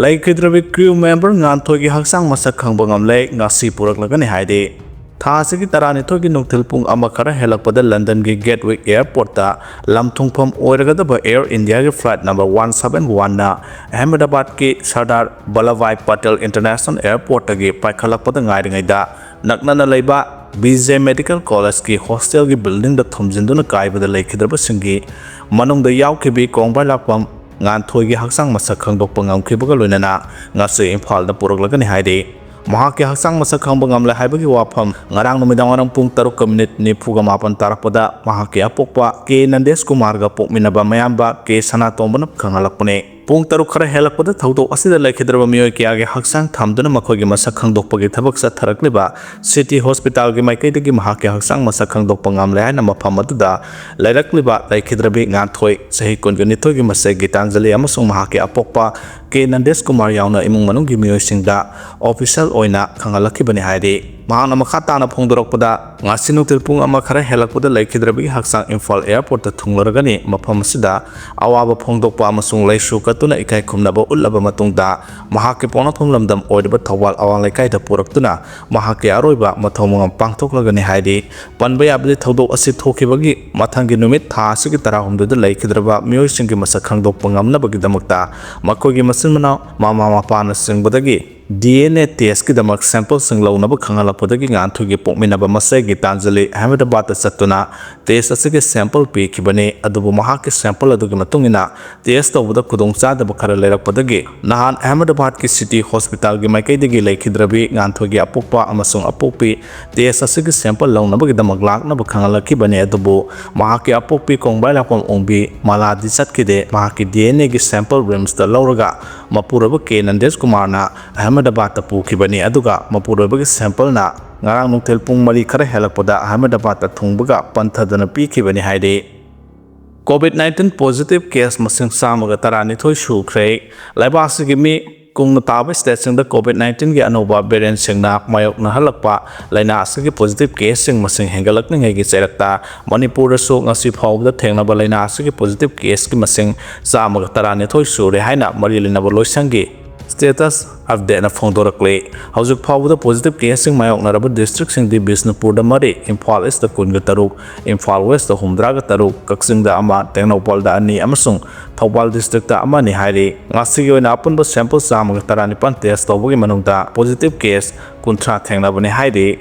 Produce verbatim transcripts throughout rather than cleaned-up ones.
ꯂꯩꯈꯤꯗ꯭ꯔꯕꯤ crew member ꯉꯥꯟꯊꯣꯏꯒꯤ ꯍꯛꯆꯥꯡ ꯃꯁꯛ ꯈꯪꯕ ꯉꯝꯂꯦ, ꯉꯁꯤ ꯄꯨꯔꯛꯂꯒꯅꯤ ꯍꯥꯏꯔꯤ꯫ ꯊꯥ ꯑꯁꯤꯒꯤ ꯇꯔꯥꯅꯤꯊꯣꯏꯒꯤ ꯅꯨꯡꯊꯤꯜ ꯄꯨꯡ ꯑꯃ ꯈꯔ ꯍꯦꯜꯂꯛꯄꯗ ꯂꯟꯗꯟꯒꯤ Gatwick Airportꯇ ꯂꯝ ꯊꯨꯡꯐꯝ ꯑꯣꯏꯔꯒꯗꯕ Air Indiaꯒꯤ flight number one seven oneꯅ ꯑꯍꯃꯦꯗꯥꯕꯥꯗꯀꯤ Sardar ꯕꯜꯂꯚꯚꯥꯏ Patel International Airportꯇꯒꯤ ꯄꯥꯏꯈꯠꯂꯛꯄꯗ ꯉꯥꯏꯔꯤꯉꯩꯗ ꯅꯛꯅꯅ ꯂꯩꯕ B J Medical Collegeꯀꯤ hostelꯒꯤ buildingꯗ ꯊꯣꯝꯖꯤꯟꯗꯨꯅ ꯀꯥꯏꯕꯗ ꯂꯩꯈꯤꯗ꯭ꯔꯕꯁꯤꯡꯒꯤ ꯃꯅꯨꯡꯗ ꯌꯥꯎꯈꯤꯕꯤ ꯀꯣꯡꯕꯥꯏ ꯂꯥꯛꯄꯝ ꯉꯥꯟꯊꯣꯏꯒꯤ ꯍꯛꯆꯥꯡ ꯃꯁꯛ ꯈꯪꯗꯣꯛꯄ ꯉꯝꯈꯤꯕꯒ ꯂꯣꯏꯅꯅ ꯉꯁꯤ ꯏꯝꯐꯥꯜꯗ ꯄꯨꯔꯛꯂꯒꯅꯤ ꯍꯥꯏꯔꯤ꯫ ꯃꯍꯥꯛꯀꯤ ꯍꯛꯆꯥꯡ ꯃꯁꯛ ꯈꯪꯕ ꯉꯝꯂꯦ ꯍꯥꯏꯕꯒꯤ ꯋꯥꯐꯝ ꯉꯔꯥꯡ ꯅꯨꯃꯤꯗꯥꯡ ꯋꯥꯏꯔꯝ ꯄꯨꯡ ꯇꯔꯨꯛꯀ ꯃꯤꯅꯤꯠ ꯅꯤꯐꯨꯒ ꯃꯥꯄꯟ ꯇꯥꯔꯛꯄꯗ ꯃꯍꯥꯛꯀꯤ ꯑꯄꯣꯛꯄ ꯀꯦ ꯅꯟꯗꯦꯁ ꯀꯨꯃꯥꯔꯒ ꯄꯣꯛꯃꯤꯟꯅꯕ ꯃꯌꯥꯝꯕ ꯀꯦ ꯁꯅꯥꯇꯣꯝꯕꯅ ꯈꯪꯍꯜꯂꯛꯄꯅꯤ꯫ ꯄꯨꯡ ꯇꯔꯨꯛ ꯈꯔ ꯍꯦꯜꯂꯛꯄꯗ ꯊꯧꯗꯣꯛ ꯑꯁꯤꯗ ꯂꯩꯈꯤꯗ꯭ꯔꯕ ꯃꯤꯑꯣꯏ ꯀꯌꯥꯒꯤ ꯍꯛꯆꯥꯡ ꯊꯝꯗꯨꯅ ꯃꯈꯣꯏꯒꯤ ꯃꯁꯛ ꯈꯪꯗꯣꯛꯄꯒꯤ ꯊꯕꯛ ꯆꯠꯊꯔꯛꯂꯤꯕ City Hospitalꯒꯤ ꯃꯥꯏꯀꯩꯗꯒꯤ ꯃꯍꯥꯛꯀꯤ ꯍꯛꯆꯥꯡ ꯃꯁꯛ ꯈꯪꯗꯣꯛꯄ ꯉꯝꯂꯦ ꯍꯥꯏꯅ ꯃꯐꯝ ꯑꯗꯨꯗ ꯂꯩꯔꯛꯂꯤꯕ ꯂꯩꯈꯤꯗ꯭ꯔꯕꯤ ꯉꯥꯟꯊꯣꯏ, ꯆꯍꯤ ꯀꯨꯟꯒ ꯅꯤꯊꯣꯏꯒꯤ ꯃꯆꯦ ꯒꯤꯇꯥꯟꯖꯂꯤ ꯑꯃꯁꯨꯡ ꯃꯍꯥꯛꯀꯤ ꯑꯄꯣꯛꯄ ꯀꯦ ꯅꯟꯗꯦꯁ ꯀꯨꯃꯥꯔ ꯌꯥꯎꯅ ꯏꯃꯨꯡ ꯃꯅꯨꯡꯒꯤ ꯃꯤꯑꯣꯏꯁꯤꯡꯗ official ꯑꯣꯏꯅ ꯈꯪꯍꯜꯂꯛꯈꯤꯕꯅꯤ ꯍꯥꯏꯔꯤ꯫ ꯃꯍꯥꯛꯅ ꯃꯈꯥ ꯇꯥꯅ ꯐꯣꯡꯗꯣꯔꯛꯄꯗ, ꯉꯁꯤ ꯅꯨꯡꯊꯤꯜ ꯄꯨꯡ ꯑꯃ ꯈꯔ ꯍꯦꯜꯂꯛꯄꯗ ꯂꯩꯈꯤꯗ꯭ꯔꯕꯒꯤ ꯍꯛꯆꯥꯡ ꯏꯝꯐꯥꯜ Airportꯇ ꯊꯨꯡꯂꯔꯒꯅꯤ꯫ ꯃꯐꯝ ꯑꯁꯤꯗ ꯑꯋꯥꯕ ꯐꯣꯡꯗꯣꯛꯄ ꯑꯃꯁꯨꯡ ꯂꯩꯁꯨ ꯀꯠꯇꯨꯅ ꯏꯀꯥꯏ ꯈꯨꯝꯅꯕ ꯎꯠꯂꯕ ꯃꯇꯨꯡꯗ, ꯃꯍꯥꯛꯀꯤ ꯄꯣꯛꯅꯐꯝ ꯂꯝꯗꯝ ꯑꯣꯏꯔꯤꯕ ꯊꯧꯕꯥꯜ ꯑꯋꯥꯡ ꯂꯩꯀꯥꯏꯗ ꯄꯨꯔꯛꯇꯨꯅ ꯃꯍꯥꯛꯀꯤ ꯑꯔꯣꯏꯕ ꯃꯊꯧ ꯃꯉꯝ ꯄꯥꯡꯊꯣꯛꯂꯒꯅꯤ ꯍꯥꯏꯔꯤ꯫ ꯄꯟꯕ ꯌꯥꯕꯗꯤ, ꯊꯧꯗꯣꯛ ꯑꯁꯤ ꯊꯣꯛꯈꯤꯕꯒꯤ ꯃꯊꯪꯒꯤ ꯅꯨꯃꯤꯠ ꯊꯥ ꯑꯁꯤꯒꯤ ꯇꯔꯥꯍꯨꯝꯗꯣꯏꯗ ꯂꯩꯈꯤꯗ꯭ꯔꯕ ꯃꯤꯑꯣꯏꯁꯤꯡꯒꯤ ꯃꯁꯛ ꯈꯪꯗꯣꯛꯄ ꯉꯝꯅꯕꯒꯤꯗꯃꯛꯇ ꯃꯈꯣꯏꯒꯤ ꯃꯆꯤꯟ ꯃꯅꯥꯎ, ꯃꯃꯥ ꯃꯄꯥꯅꯆꯤꯡꯕꯗꯒꯤ D N A testꯀꯤꯗꯃꯛ sampleꯁꯤꯡ ꯂꯧꯅꯕ ꯈꯪꯍꯜꯂꯛꯄꯗꯒꯤ ꯉꯥꯟꯊꯣꯏꯒꯤ ꯄꯣꯛꯃꯤꯟꯅꯕ ꯃꯆꯦ ꯒꯤꯇꯥꯟꯖꯂꯤ ꯑꯍꯃꯦꯗꯥꯕꯥꯗꯇ ꯆꯠꯇꯨꯅ test ꯑꯁꯤꯒꯤ sample ꯄꯤꯈꯤꯕꯅꯤ꯫ ꯑꯗꯨꯕꯨ ꯃꯍꯥꯛꯀꯤ sample ꯑꯗꯨꯒꯤ ꯃꯇꯨꯡ ꯏꯟꯅ test ꯇꯧꯕꯗ ꯈꯨꯗꯣꯡꯆꯥꯗꯕ ꯈꯔ ꯂꯩꯔꯛꯄꯗꯒꯤ ꯅꯍꯥꯟ ꯑꯍꯃꯦꯗꯥꯕꯥꯗꯀꯤ City Hospitalꯒꯤ ꯃꯥꯏꯀꯩꯗꯒꯤ ꯂꯩꯈꯤꯗ꯭ꯔꯕꯤ ꯉꯥꯟꯊꯣꯏꯒꯤ ꯑꯄꯣꯛꯄ ꯑꯃꯁꯨꯡ ꯑꯄꯣꯛꯄꯤ test ꯑꯁꯤꯒꯤ sample ꯂꯧꯅꯕꯒꯤꯗꯃꯛ ꯂꯥꯛꯅꯕ ꯈꯪꯍꯜꯂꯛꯈꯤꯕꯅꯤ꯫ ꯑꯗꯨꯕꯨ ꯃꯍꯥꯛꯀꯤ ꯑꯄꯣꯛꯄꯤ ꯀꯣꯡꯕꯥꯏ ꯂꯥꯛꯄꯝ ꯑꯣꯡꯕꯤ ꯃꯂꯥꯗꯤ ꯆꯠꯈꯤꯗꯦ꯫ ꯃꯍꯥꯛꯀꯤ D N Aꯒꯤ sample RIMSꯇ ꯂꯧꯔꯒ ꯃꯄꯨꯔꯣꯏꯕ ꯀꯦ ꯅꯟꯗꯦꯁ ꯀꯨꯃꯥꯔꯅ ꯑꯍꯃꯦꯗꯥꯕꯥꯗꯇ ꯄꯨꯈꯤꯕꯅꯤ꯫ ꯑꯗꯨꯒ ꯃꯄꯨꯔꯣꯏꯕꯒꯤ sampleꯅ ꯉꯔꯥꯡ ꯅꯨꯡꯊꯤꯜ ꯄꯨꯡ ꯃꯔꯤ ꯈꯔ ꯍꯦꯜꯂꯛꯄꯗ ꯑꯍꯃꯦꯗꯥꯕꯥꯗꯇ ꯊꯨꯡꯕꯒ ꯄꯟꯊꯗꯅ ꯄꯤꯈꯤꯕꯅꯤ ꯍꯥꯏꯔꯤ꯫ COVID nineteen positive case ꯃꯁꯤꯡ ꯆꯥꯝꯃꯒ ꯇꯔꯥꯅꯤꯊꯣꯏ ꯁꯨꯈ꯭ꯔꯦ꯫ ꯂꯩꯕꯥꯛ ꯑꯁꯤꯒꯤ ꯃꯤ ꯀꯨꯡꯅ ꯇꯥꯕ stateꯁꯤꯡꯗ COVID nineteenꯒꯤ ꯑꯅꯧꯕ variantꯁꯤꯡꯅ ꯃꯥꯌꯣꯛꯅꯍꯜꯂꯛꯄ ꯂꯥꯏꯅꯥ ꯑꯁꯤꯒꯤ positive caseꯁꯤꯡ ꯃꯁꯤꯡ ꯍꯦꯟꯒꯠꯂꯛꯂꯤꯉꯩꯒꯤ ꯆꯩꯔꯛꯇ ꯃꯅꯤꯄꯨꯔꯗꯁꯨ ꯉꯁꯤ ꯐꯥꯎꯕꯗ ꯊꯦꯡꯅꯕ ꯂꯥꯏꯅꯥ ꯑꯁꯤꯒꯤ positive caseꯀꯤ ꯃꯁꯤꯡ ꯆꯥꯝꯃꯒ ꯇꯔꯥꯅꯤꯊꯣꯏ ꯁꯨꯔꯦ ꯍꯥꯏꯅ ꯃꯔꯤ ꯂꯩꯅꯕ ꯂꯣꯏꯁꯪꯒꯤ Status update ꯅ ꯐꯣꯡꯗꯣꯔꯛꯂꯤ꯫ ꯍꯧꯖꯤꯛ ꯐꯥꯎꯕꯗ positive case ꯁꯤꯡ ꯃꯥꯌꯣꯛꯅꯔꯕ district ꯁꯤꯡꯗꯤ ꯕꯤꯁꯅꯨꯄꯨꯔꯗ ꯃꯔꯤ, ꯏꯝꯐꯥꯜ East ꯇ ꯀꯨꯟꯒ ꯇꯔꯨꯛ, ꯏꯝꯐꯥꯜ West ꯇ ꯍꯨꯝꯗ꯭ꯔꯥꯒ ꯇꯔꯨꯛ, ꯀꯛꯆꯤꯡꯗ ꯑꯃ, ꯇꯦꯡꯅꯧꯄꯜꯗ ꯑꯅꯤ ꯑꯃꯁꯨꯡ ꯊꯧꯕꯥꯜ district ꯇ ꯑꯃꯅꯤ ꯍꯥꯏꯔꯤ꯫ ꯉꯁꯤꯒꯤ ꯑꯣꯏꯅ ꯑꯄꯨꯟꯕ sample ꯆꯥꯝꯃꯒ ꯇꯔꯥꯅꯤꯄꯥꯟ test ꯇꯧꯕꯒꯤ ꯃꯅꯨꯡꯗ positive case ꯀꯨꯟꯊ꯭ꯔꯥ ꯊꯦꯡꯅꯕꯅꯤ ꯍꯥꯏꯔꯤ꯫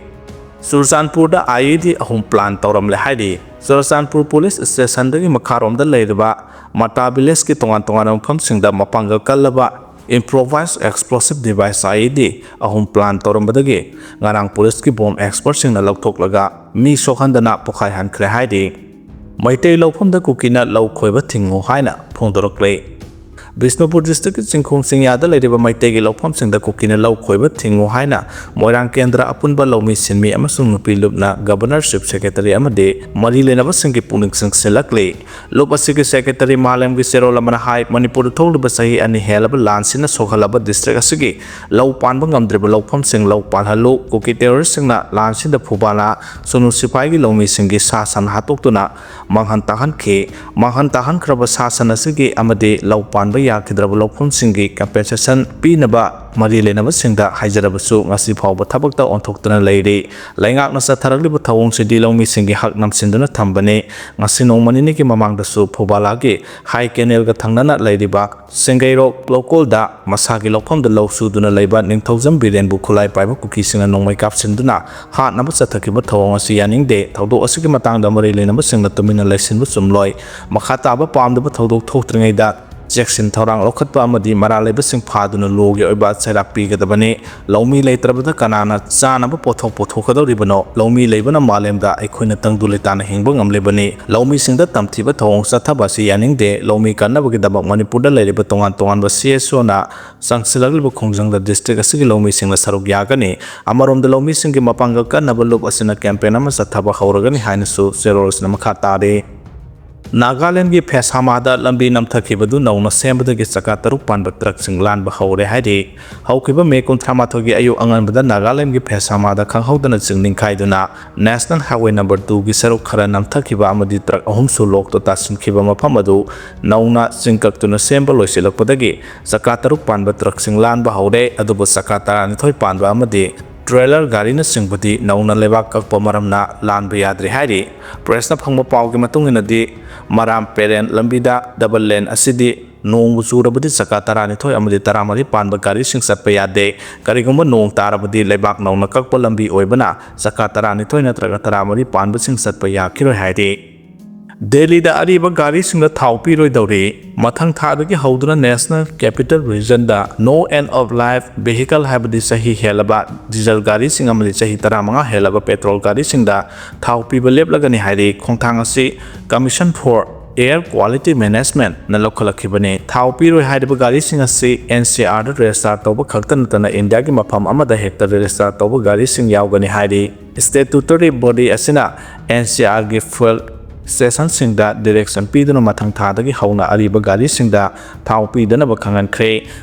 ꯆꯨꯔꯆꯥꯟꯄꯨꯔꯗ I E D ꯑꯍꯨꯝ plant ꯇꯧꯔꯝꯂꯦ ꯍꯥꯏꯔꯤ꯫ ꯆꯨꯔꯆꯥꯟꯄꯨꯔ police station ꯗꯒꯤ ꯃꯈꯥꯔꯣꯝꯗ ꯂꯩꯔꯤꯕ ꯃꯇꯥ village ꯀꯤ ꯇꯣꯉꯥꯟ ꯇꯣꯉꯥꯟꯕ ꯃꯐꯝꯁꯤꯡꯗ ꯃꯄꯥꯡꯒꯜ ꯀꯜꯂꯕ improvised explosive device, I E D, ꯑꯍꯨꯝ plant ꯇꯧꯔꯝꯕꯗꯒꯤ ꯉꯔꯥꯡ police ꯀꯤ bomb expert ꯁꯤꯡꯅ ꯂꯧꯊꯣꯛꯂꯒ ꯃꯤ ꯁꯣꯛꯍꯟꯗꯅ ꯄꯣꯈꯥꯏꯍꯟꯈ꯭ꯔꯦ ꯍꯥꯏꯔꯤ꯫ ꯃꯩꯇꯩ ꯂꯧꯐꯝꯗ ꯀꯨꯀꯤꯅ ꯂꯧ ꯈꯣꯏꯕ ꯊꯤꯡꯉꯨ ꯍꯥꯏꯅ ꯐꯣꯡꯗꯣꯔꯛꯂꯦ꯫ ꯕꯤꯁꯅꯨꯄꯨꯔ district ꯀꯤ ꯆꯤꯡꯈꯣꯡ ꯆꯤꯡꯌꯥꯗ ꯂꯩꯔꯤꯕ ꯃꯩꯇꯩꯒꯤ ꯂꯧꯐꯝꯁꯤꯡꯗ ꯀꯨꯀꯤꯅ ꯂꯧ ꯈꯣꯏꯕ ꯊꯤꯡꯉꯨ ꯍꯥꯏꯅ ꯃꯣꯏꯔꯥꯡ ꯀꯦꯟꯗ꯭ꯔ ꯑꯄꯨꯟꯕ ꯂꯧꯃꯤ ꯁꯤꯟꯃꯤ ꯑꯃꯁꯨꯡ ꯅꯨꯄꯤ ꯂꯨꯞꯅ Governor, Chief Secretary ꯑꯃꯗꯤ ꯃꯔꯤ ꯂꯩꯅꯕꯁꯤꯡꯒꯤ ꯄꯨꯛꯅꯤꯡ ꯆꯤꯡꯁꯤꯜꯂꯛꯂꯤ꯫ ꯂꯨꯞ ꯑꯁꯤꯒꯤ secretary ꯃꯥꯂꯦꯝꯒꯤ ꯆꯦꯔꯣꯜ ꯑꯃꯅ ꯍꯥꯏ, ꯃꯅꯤꯄꯨꯔꯗ ꯊꯣꯛꯂꯤꯕ ꯆꯍꯤ ꯑꯅꯤ ꯍꯦꯜꯂꯕ ꯂꯥꯟꯁꯤꯅ ꯁꯣꯛꯍꯜꯂꯕ district ꯑꯁꯤꯒꯤ ꯂꯧ ꯄꯥꯟꯕ ꯉꯝꯗ꯭ꯔꯤꯕ ꯂꯧꯐꯝꯁꯤꯡ ꯂꯧ ꯄꯥꯜꯍꯜꯂꯨ꯫ ꯀꯨꯀꯤ terrorist ꯁꯤꯡꯅ ꯂꯥꯟꯁꯤꯗ ꯐꯨꯕꯥꯂꯥ, ꯁꯨꯅꯨ ꯁꯤꯄꯥꯏꯒꯤ ꯂꯧꯃꯤꯁꯤꯡꯒꯤ ꯁꯥ ꯁꯟ ꯍꯥꯠꯇꯣꯛꯇꯨꯅ ꯃꯥꯡꯍꯟ ꯇꯥꯍꯟꯈꯤ꯫ ꯃꯥꯡꯍꯟ ꯇꯥꯍꯟꯈ꯭ꯔꯕ ꯁꯥ ꯁꯟ ꯑꯁꯤꯒꯤ ꯑꯃꯗꯤ ꯂꯧ ꯄꯥꯟꯕ ꯌꯥꯈꯤꯗ꯭ꯔꯕ ꯂꯧꯐꯝꯁꯤꯡꯒꯤ compensation ꯄꯤꯅꯕ ꯃꯔꯤ ꯂꯩꯅꯕꯁꯤꯡꯗ ꯍꯥꯏꯖꯔꯕꯁꯨ ꯉꯁꯤ ꯐꯥꯎꯕ ꯊꯕꯛꯇ ꯑꯣꯟꯊꯣꯛꯇꯨꯅ ꯂꯩꯔꯤ꯫ ꯂꯩꯉꯥꯛꯅ ꯆꯠꯊꯔꯛꯂꯤꯕ ꯊꯧꯑꯣꯡꯁꯤꯗꯤ ꯂꯧꯃꯤꯁꯤꯡꯒꯤ ꯍꯛ ꯅꯝꯁꯤꯟꯗꯨꯅ ꯊꯝꯕꯅꯤ꯫ ꯉꯁꯤ ꯅꯣꯡꯃ ꯅꯤꯅꯤꯒꯤ ꯃꯃꯥꯡꯗꯁꯨ ꯐꯨꯕꯥꯂꯥꯒꯤ ꯍꯥꯏ ꯀꯦꯅꯦꯜꯒ ꯊꯪꯅꯅ ꯂꯩꯔꯤꯕ ꯁꯦꯡꯒꯩꯔꯣꯛ ꯂꯧꯀꯣꯜꯗ ꯃꯁꯥꯒꯤ ꯂꯧꯐꯝꯗ ꯂꯧ ꯁꯨꯗꯨꯅ ꯂꯩꯕ ꯅꯤꯡꯊꯧꯖꯝ ꯕꯤꯔꯦꯟꯕꯨ ꯈꯨꯠꯂꯥꯏ ꯄꯥꯏꯕ ꯀꯨꯀꯤꯁꯤꯡꯅ ꯅꯣꯡꯃꯩ ꯀꯥꯞꯁꯤꯟꯗꯨꯅ ꯍꯥꯠꯅꯕ ꯆꯠꯊꯈꯤꯕ ꯊꯧꯑꯣꯡ ꯑꯁꯤ ꯌꯥꯅꯤꯡꯗꯦ꯫ ꯊꯧꯗꯣꯛ ꯑꯁꯤꯒꯤ ꯃꯇꯥꯡꯗ ꯃꯔꯤ ꯂꯩꯅꯕꯁꯤꯡꯅ ꯇꯨꯃꯤꯟꯅ ꯂꯩꯁꯤꯟꯕ ꯆꯨꯝꯂꯣꯏ꯫ ꯃꯈꯥ ꯇꯥꯕ ꯄꯥꯝꯗꯕ ꯊꯧꯗꯣꯛ ꯊꯣꯛꯇ꯭ꯔꯤꯉꯩꯗ ꯆꯦꯛꯁꯤꯟ ꯊꯧꯔꯥꯡ ꯂꯧꯈꯠꯄ ꯑꯃꯗꯤ ꯃꯔꯥꯜ ꯂꯩꯕꯁꯤꯡ ꯐꯥꯗꯨꯅ ꯂꯣꯒꯤ ꯑꯣꯏꯕ ꯆꯩꯔꯥꯛ ꯄꯤꯒꯗꯕꯅꯤ꯫ ꯂꯧꯃꯤ ꯂꯩꯇ꯭ꯔꯕꯗ ꯀꯅꯥꯅ ꯆꯥꯅꯕ ꯄꯣꯠꯊꯣꯛ ꯄꯨꯊꯣꯛꯀꯗꯧꯔꯤꯕꯅꯣ? ꯂꯧꯃꯤ ꯂꯩꯕꯅ ꯃꯥꯂꯦꯝꯗ ꯑꯩꯈꯣꯏꯅ ꯇꯪꯗꯨ ꯂꯩꯇꯥꯅ ꯍꯤꯡꯕ ꯉꯝꯂꯤꯕꯅꯤ꯫ ꯂꯧꯃꯤꯁꯤꯡꯗ ꯇꯝꯊꯤꯕ ꯊꯧꯑꯣꯡ ꯆꯠꯊꯕ ꯑꯁꯤ ꯌꯥꯅꯤꯡꯗꯦ꯫ ꯂꯧꯃꯤ ꯀꯟꯅꯕꯒꯤꯗꯃꯛ ꯃꯅꯤꯄꯨꯔꯗ ꯂꯩꯔꯤꯕ ꯇꯣꯉꯥꯟ ꯇꯣꯉꯥꯟꯕ C S O ꯅ ꯆꯪꯁꯤꯜꯂꯛꯂꯤꯕ ꯈꯣꯡꯖꯪꯗ district ꯑꯁꯤꯒꯤ ꯂꯧꯃꯤꯁꯤꯡꯅ ꯁꯔꯨꯛ ꯌꯥꯒꯅꯤ꯫ ꯑꯃꯔꯣꯝꯗ ꯂꯧꯃꯤꯁꯤꯡꯒꯤ ꯃꯄꯥꯡꯒꯜ ꯀꯟꯅꯕ ꯂꯨꯞ ꯑꯁꯤꯅ campaign ꯑꯃ ꯆꯠꯊꯕ ꯍꯧꯔꯒꯅꯤ ꯍꯥꯏꯅꯁꯨ ꯆꯦꯔꯣꯜ ꯑꯁꯤꯅ ꯃꯈꯥ ꯇꯥꯔꯤ꯫ ꯅꯥꯒꯥꯂꯦꯟꯗꯒꯤ ꯐꯦꯁꯥꯃꯥꯗ ꯂꯝꯕꯤ ꯅꯝꯊꯈꯤꯕꯗꯨ ꯅꯧꯅ ꯁꯦꯝꯕꯗꯒꯤ ꯆꯀꯥ ꯇꯔꯨꯛ ꯄꯥꯟꯕ ꯇ꯭ꯔꯛꯁꯤꯡ ꯂꯥꯟꯕ ꯍꯧꯔꯦ ꯍꯥꯏꯔꯤ꯫ ꯍꯧꯈꯤꯕ ꯃꯦ ꯀꯨꯟꯊ꯭ꯔꯥ ꯃꯥꯊꯣꯏꯒꯤ ꯑꯌꯨꯛ ꯑꯉꯟꯕꯗ ꯅꯥꯒꯥꯂꯦꯟꯗꯒꯤ ꯐꯦꯁꯥꯃꯥꯗ ꯈꯪꯍꯧꯗꯅ ꯆꯤꯡ ꯅꯤꯡꯈꯥꯏꯗꯨꯅ National Highway number two ꯒꯤ ꯁꯔꯨꯛ ꯈꯔ ꯅꯝꯊꯈꯤꯕ ꯑꯃꯗꯤ ꯇ꯭ꯔꯛ ꯑꯍꯨꯝꯁꯨ ꯂꯣꯛꯇ ꯇꯥꯁꯤꯟꯈꯤꯕ ꯃꯐꯝ ꯑꯗꯨ ꯅꯧꯅ ꯆꯤꯡ ꯀꯛꯇꯨꯅ ꯁꯦꯝꯕ ꯂꯣꯏꯁꯤꯜꯂꯛꯄꯗꯒꯤ ꯆꯀꯥ ꯇꯔꯨꯛ ꯄꯥꯟꯕ ꯇ꯭ꯔꯛꯁꯤꯡ ꯂꯥꯟꯕ ꯍꯧꯔꯦ, ꯑꯗꯨꯕꯨ ꯆꯀꯥ ꯇꯔꯥꯅꯤꯊꯣꯏ ꯄꯥꯟꯕ ꯑꯃꯗꯤ ꯇ꯭ꯔꯦꯂꯔ ꯒꯥꯔꯤꯅꯆꯤꯡꯕꯗꯤ ꯅꯧꯅ ꯂꯩꯕꯥꯛ ꯀꯛꯄ ꯃꯔꯝꯅ ꯂꯥꯟꯕ ꯌꯥꯗ꯭ꯔꯤ ꯍꯥꯏꯔꯤ꯫ ꯄ꯭ꯔꯦꯁꯅ ꯐꯪꯕ ꯄꯥꯎꯒꯤ ꯃꯇꯨꯡ ꯏꯟꯅꯗꯤ, ꯃꯔꯥꯝ ꯄꯦꯔꯦꯟ ꯂꯝꯕꯤꯗ ꯗꯕꯜ ꯂꯦꯟ ꯑꯁꯤꯗꯤ ꯅꯣꯡꯕꯨ ꯆꯨꯔꯕꯗꯤ ꯆꯀꯥ ꯇꯔꯥꯅꯤꯊꯣꯏ ꯑꯃꯗꯤ ꯇꯔꯥꯃꯔꯤ ꯄꯥꯟꯕ ꯒꯥꯔꯤꯁꯤꯡ ꯆꯠꯄ ꯌꯥꯗꯦ꯫ ꯀꯔꯤꯒꯨꯝꯕ ꯅꯣꯡ ꯇꯥꯔꯕꯗꯤ ꯂꯩꯕꯥꯛ ꯅꯧꯅ ꯀꯛꯄ ꯂꯝꯕꯤ ꯑꯣꯏꯕꯅ ꯆꯀꯥ ꯇꯔꯥꯅꯤꯊꯣꯏ ꯅꯠꯇ꯭ꯔꯒ ꯇꯔꯥꯃꯔꯤ ꯄꯥꯟꯕꯁꯤꯡ ꯆꯠꯄ ꯌꯥꯈꯤꯔꯣꯏ ꯍꯥꯏꯔꯤ꯫ ꯗꯦꯜꯂꯤꯗ ꯑꯔꯤꯕ ꯒꯥꯔꯤꯁꯤꯡꯗ ꯊꯥꯎ ꯄꯤꯔꯣꯏꯗꯧꯔꯤ꯫ ꯃꯊꯪ ꯊꯥꯗꯒꯤ ꯍꯧꯗꯨꯅ National Capital Regionꯗ No End of Life Vehicle, ꯍꯥꯏꯕꯗꯤ ꯆꯍꯤ ꯍꯦꯜꯂꯕ ꯗꯤꯖꯜ ꯒꯥꯔꯤꯁꯤꯡ ꯑꯃꯗꯤ ꯆꯍꯤ ꯇꯔꯥꯃꯉꯥ ꯍꯦꯜꯂꯕ ꯄꯦꯇ꯭ꯔꯣꯜ ꯒꯥꯔꯤꯁꯤꯡꯗ ꯊꯥꯎ ꯄꯤꯕ ꯂꯦꯞꯂꯒꯅꯤ ꯍꯥꯏꯔꯤ꯫ ꯈꯣꯡꯊꯥꯡ ꯑꯁꯤ Commission for Air Quality Managementꯅ ꯂꯧꯈꯠꯂꯛꯈꯤꯕꯅꯤ꯫ ꯊꯥꯎ ꯄꯤꯔꯣꯏ ꯍꯥꯏꯔꯤꯕ ꯒꯥꯔꯤꯁꯤꯡ ꯑꯁꯤ NCRꯗ ꯔꯦꯖꯤꯁꯇꯥꯔ ꯇꯧꯕ ꯈꯛꯇ ꯅꯠꯇꯅ ꯏꯟꯗꯤꯌꯥꯒꯤ ꯃꯐꯝ ꯑꯃꯗ ꯍꯦꯛꯇ ꯔꯦꯖꯤꯁꯇꯥꯔ ꯇꯧꯕ ꯒꯥꯔꯤꯁꯤꯡ ꯌꯥꯎꯒꯅꯤ ꯍꯥꯏꯔꯤ꯫ Statutory body ꯑꯁꯤꯅ NCRꯒꯤ fuel stationꯁꯤꯡꯗ direction ꯄꯤꯗꯨꯅ ꯃꯊꯪ ꯊꯥꯗꯒꯤ ꯍꯧꯅ ꯑꯔꯤꯕ ꯒꯥꯔꯤꯁꯤꯡꯗ ꯊꯥꯎ ꯄꯤꯗꯅꯕ ꯈꯪꯍꯟꯈ꯭ꯔꯦ꯫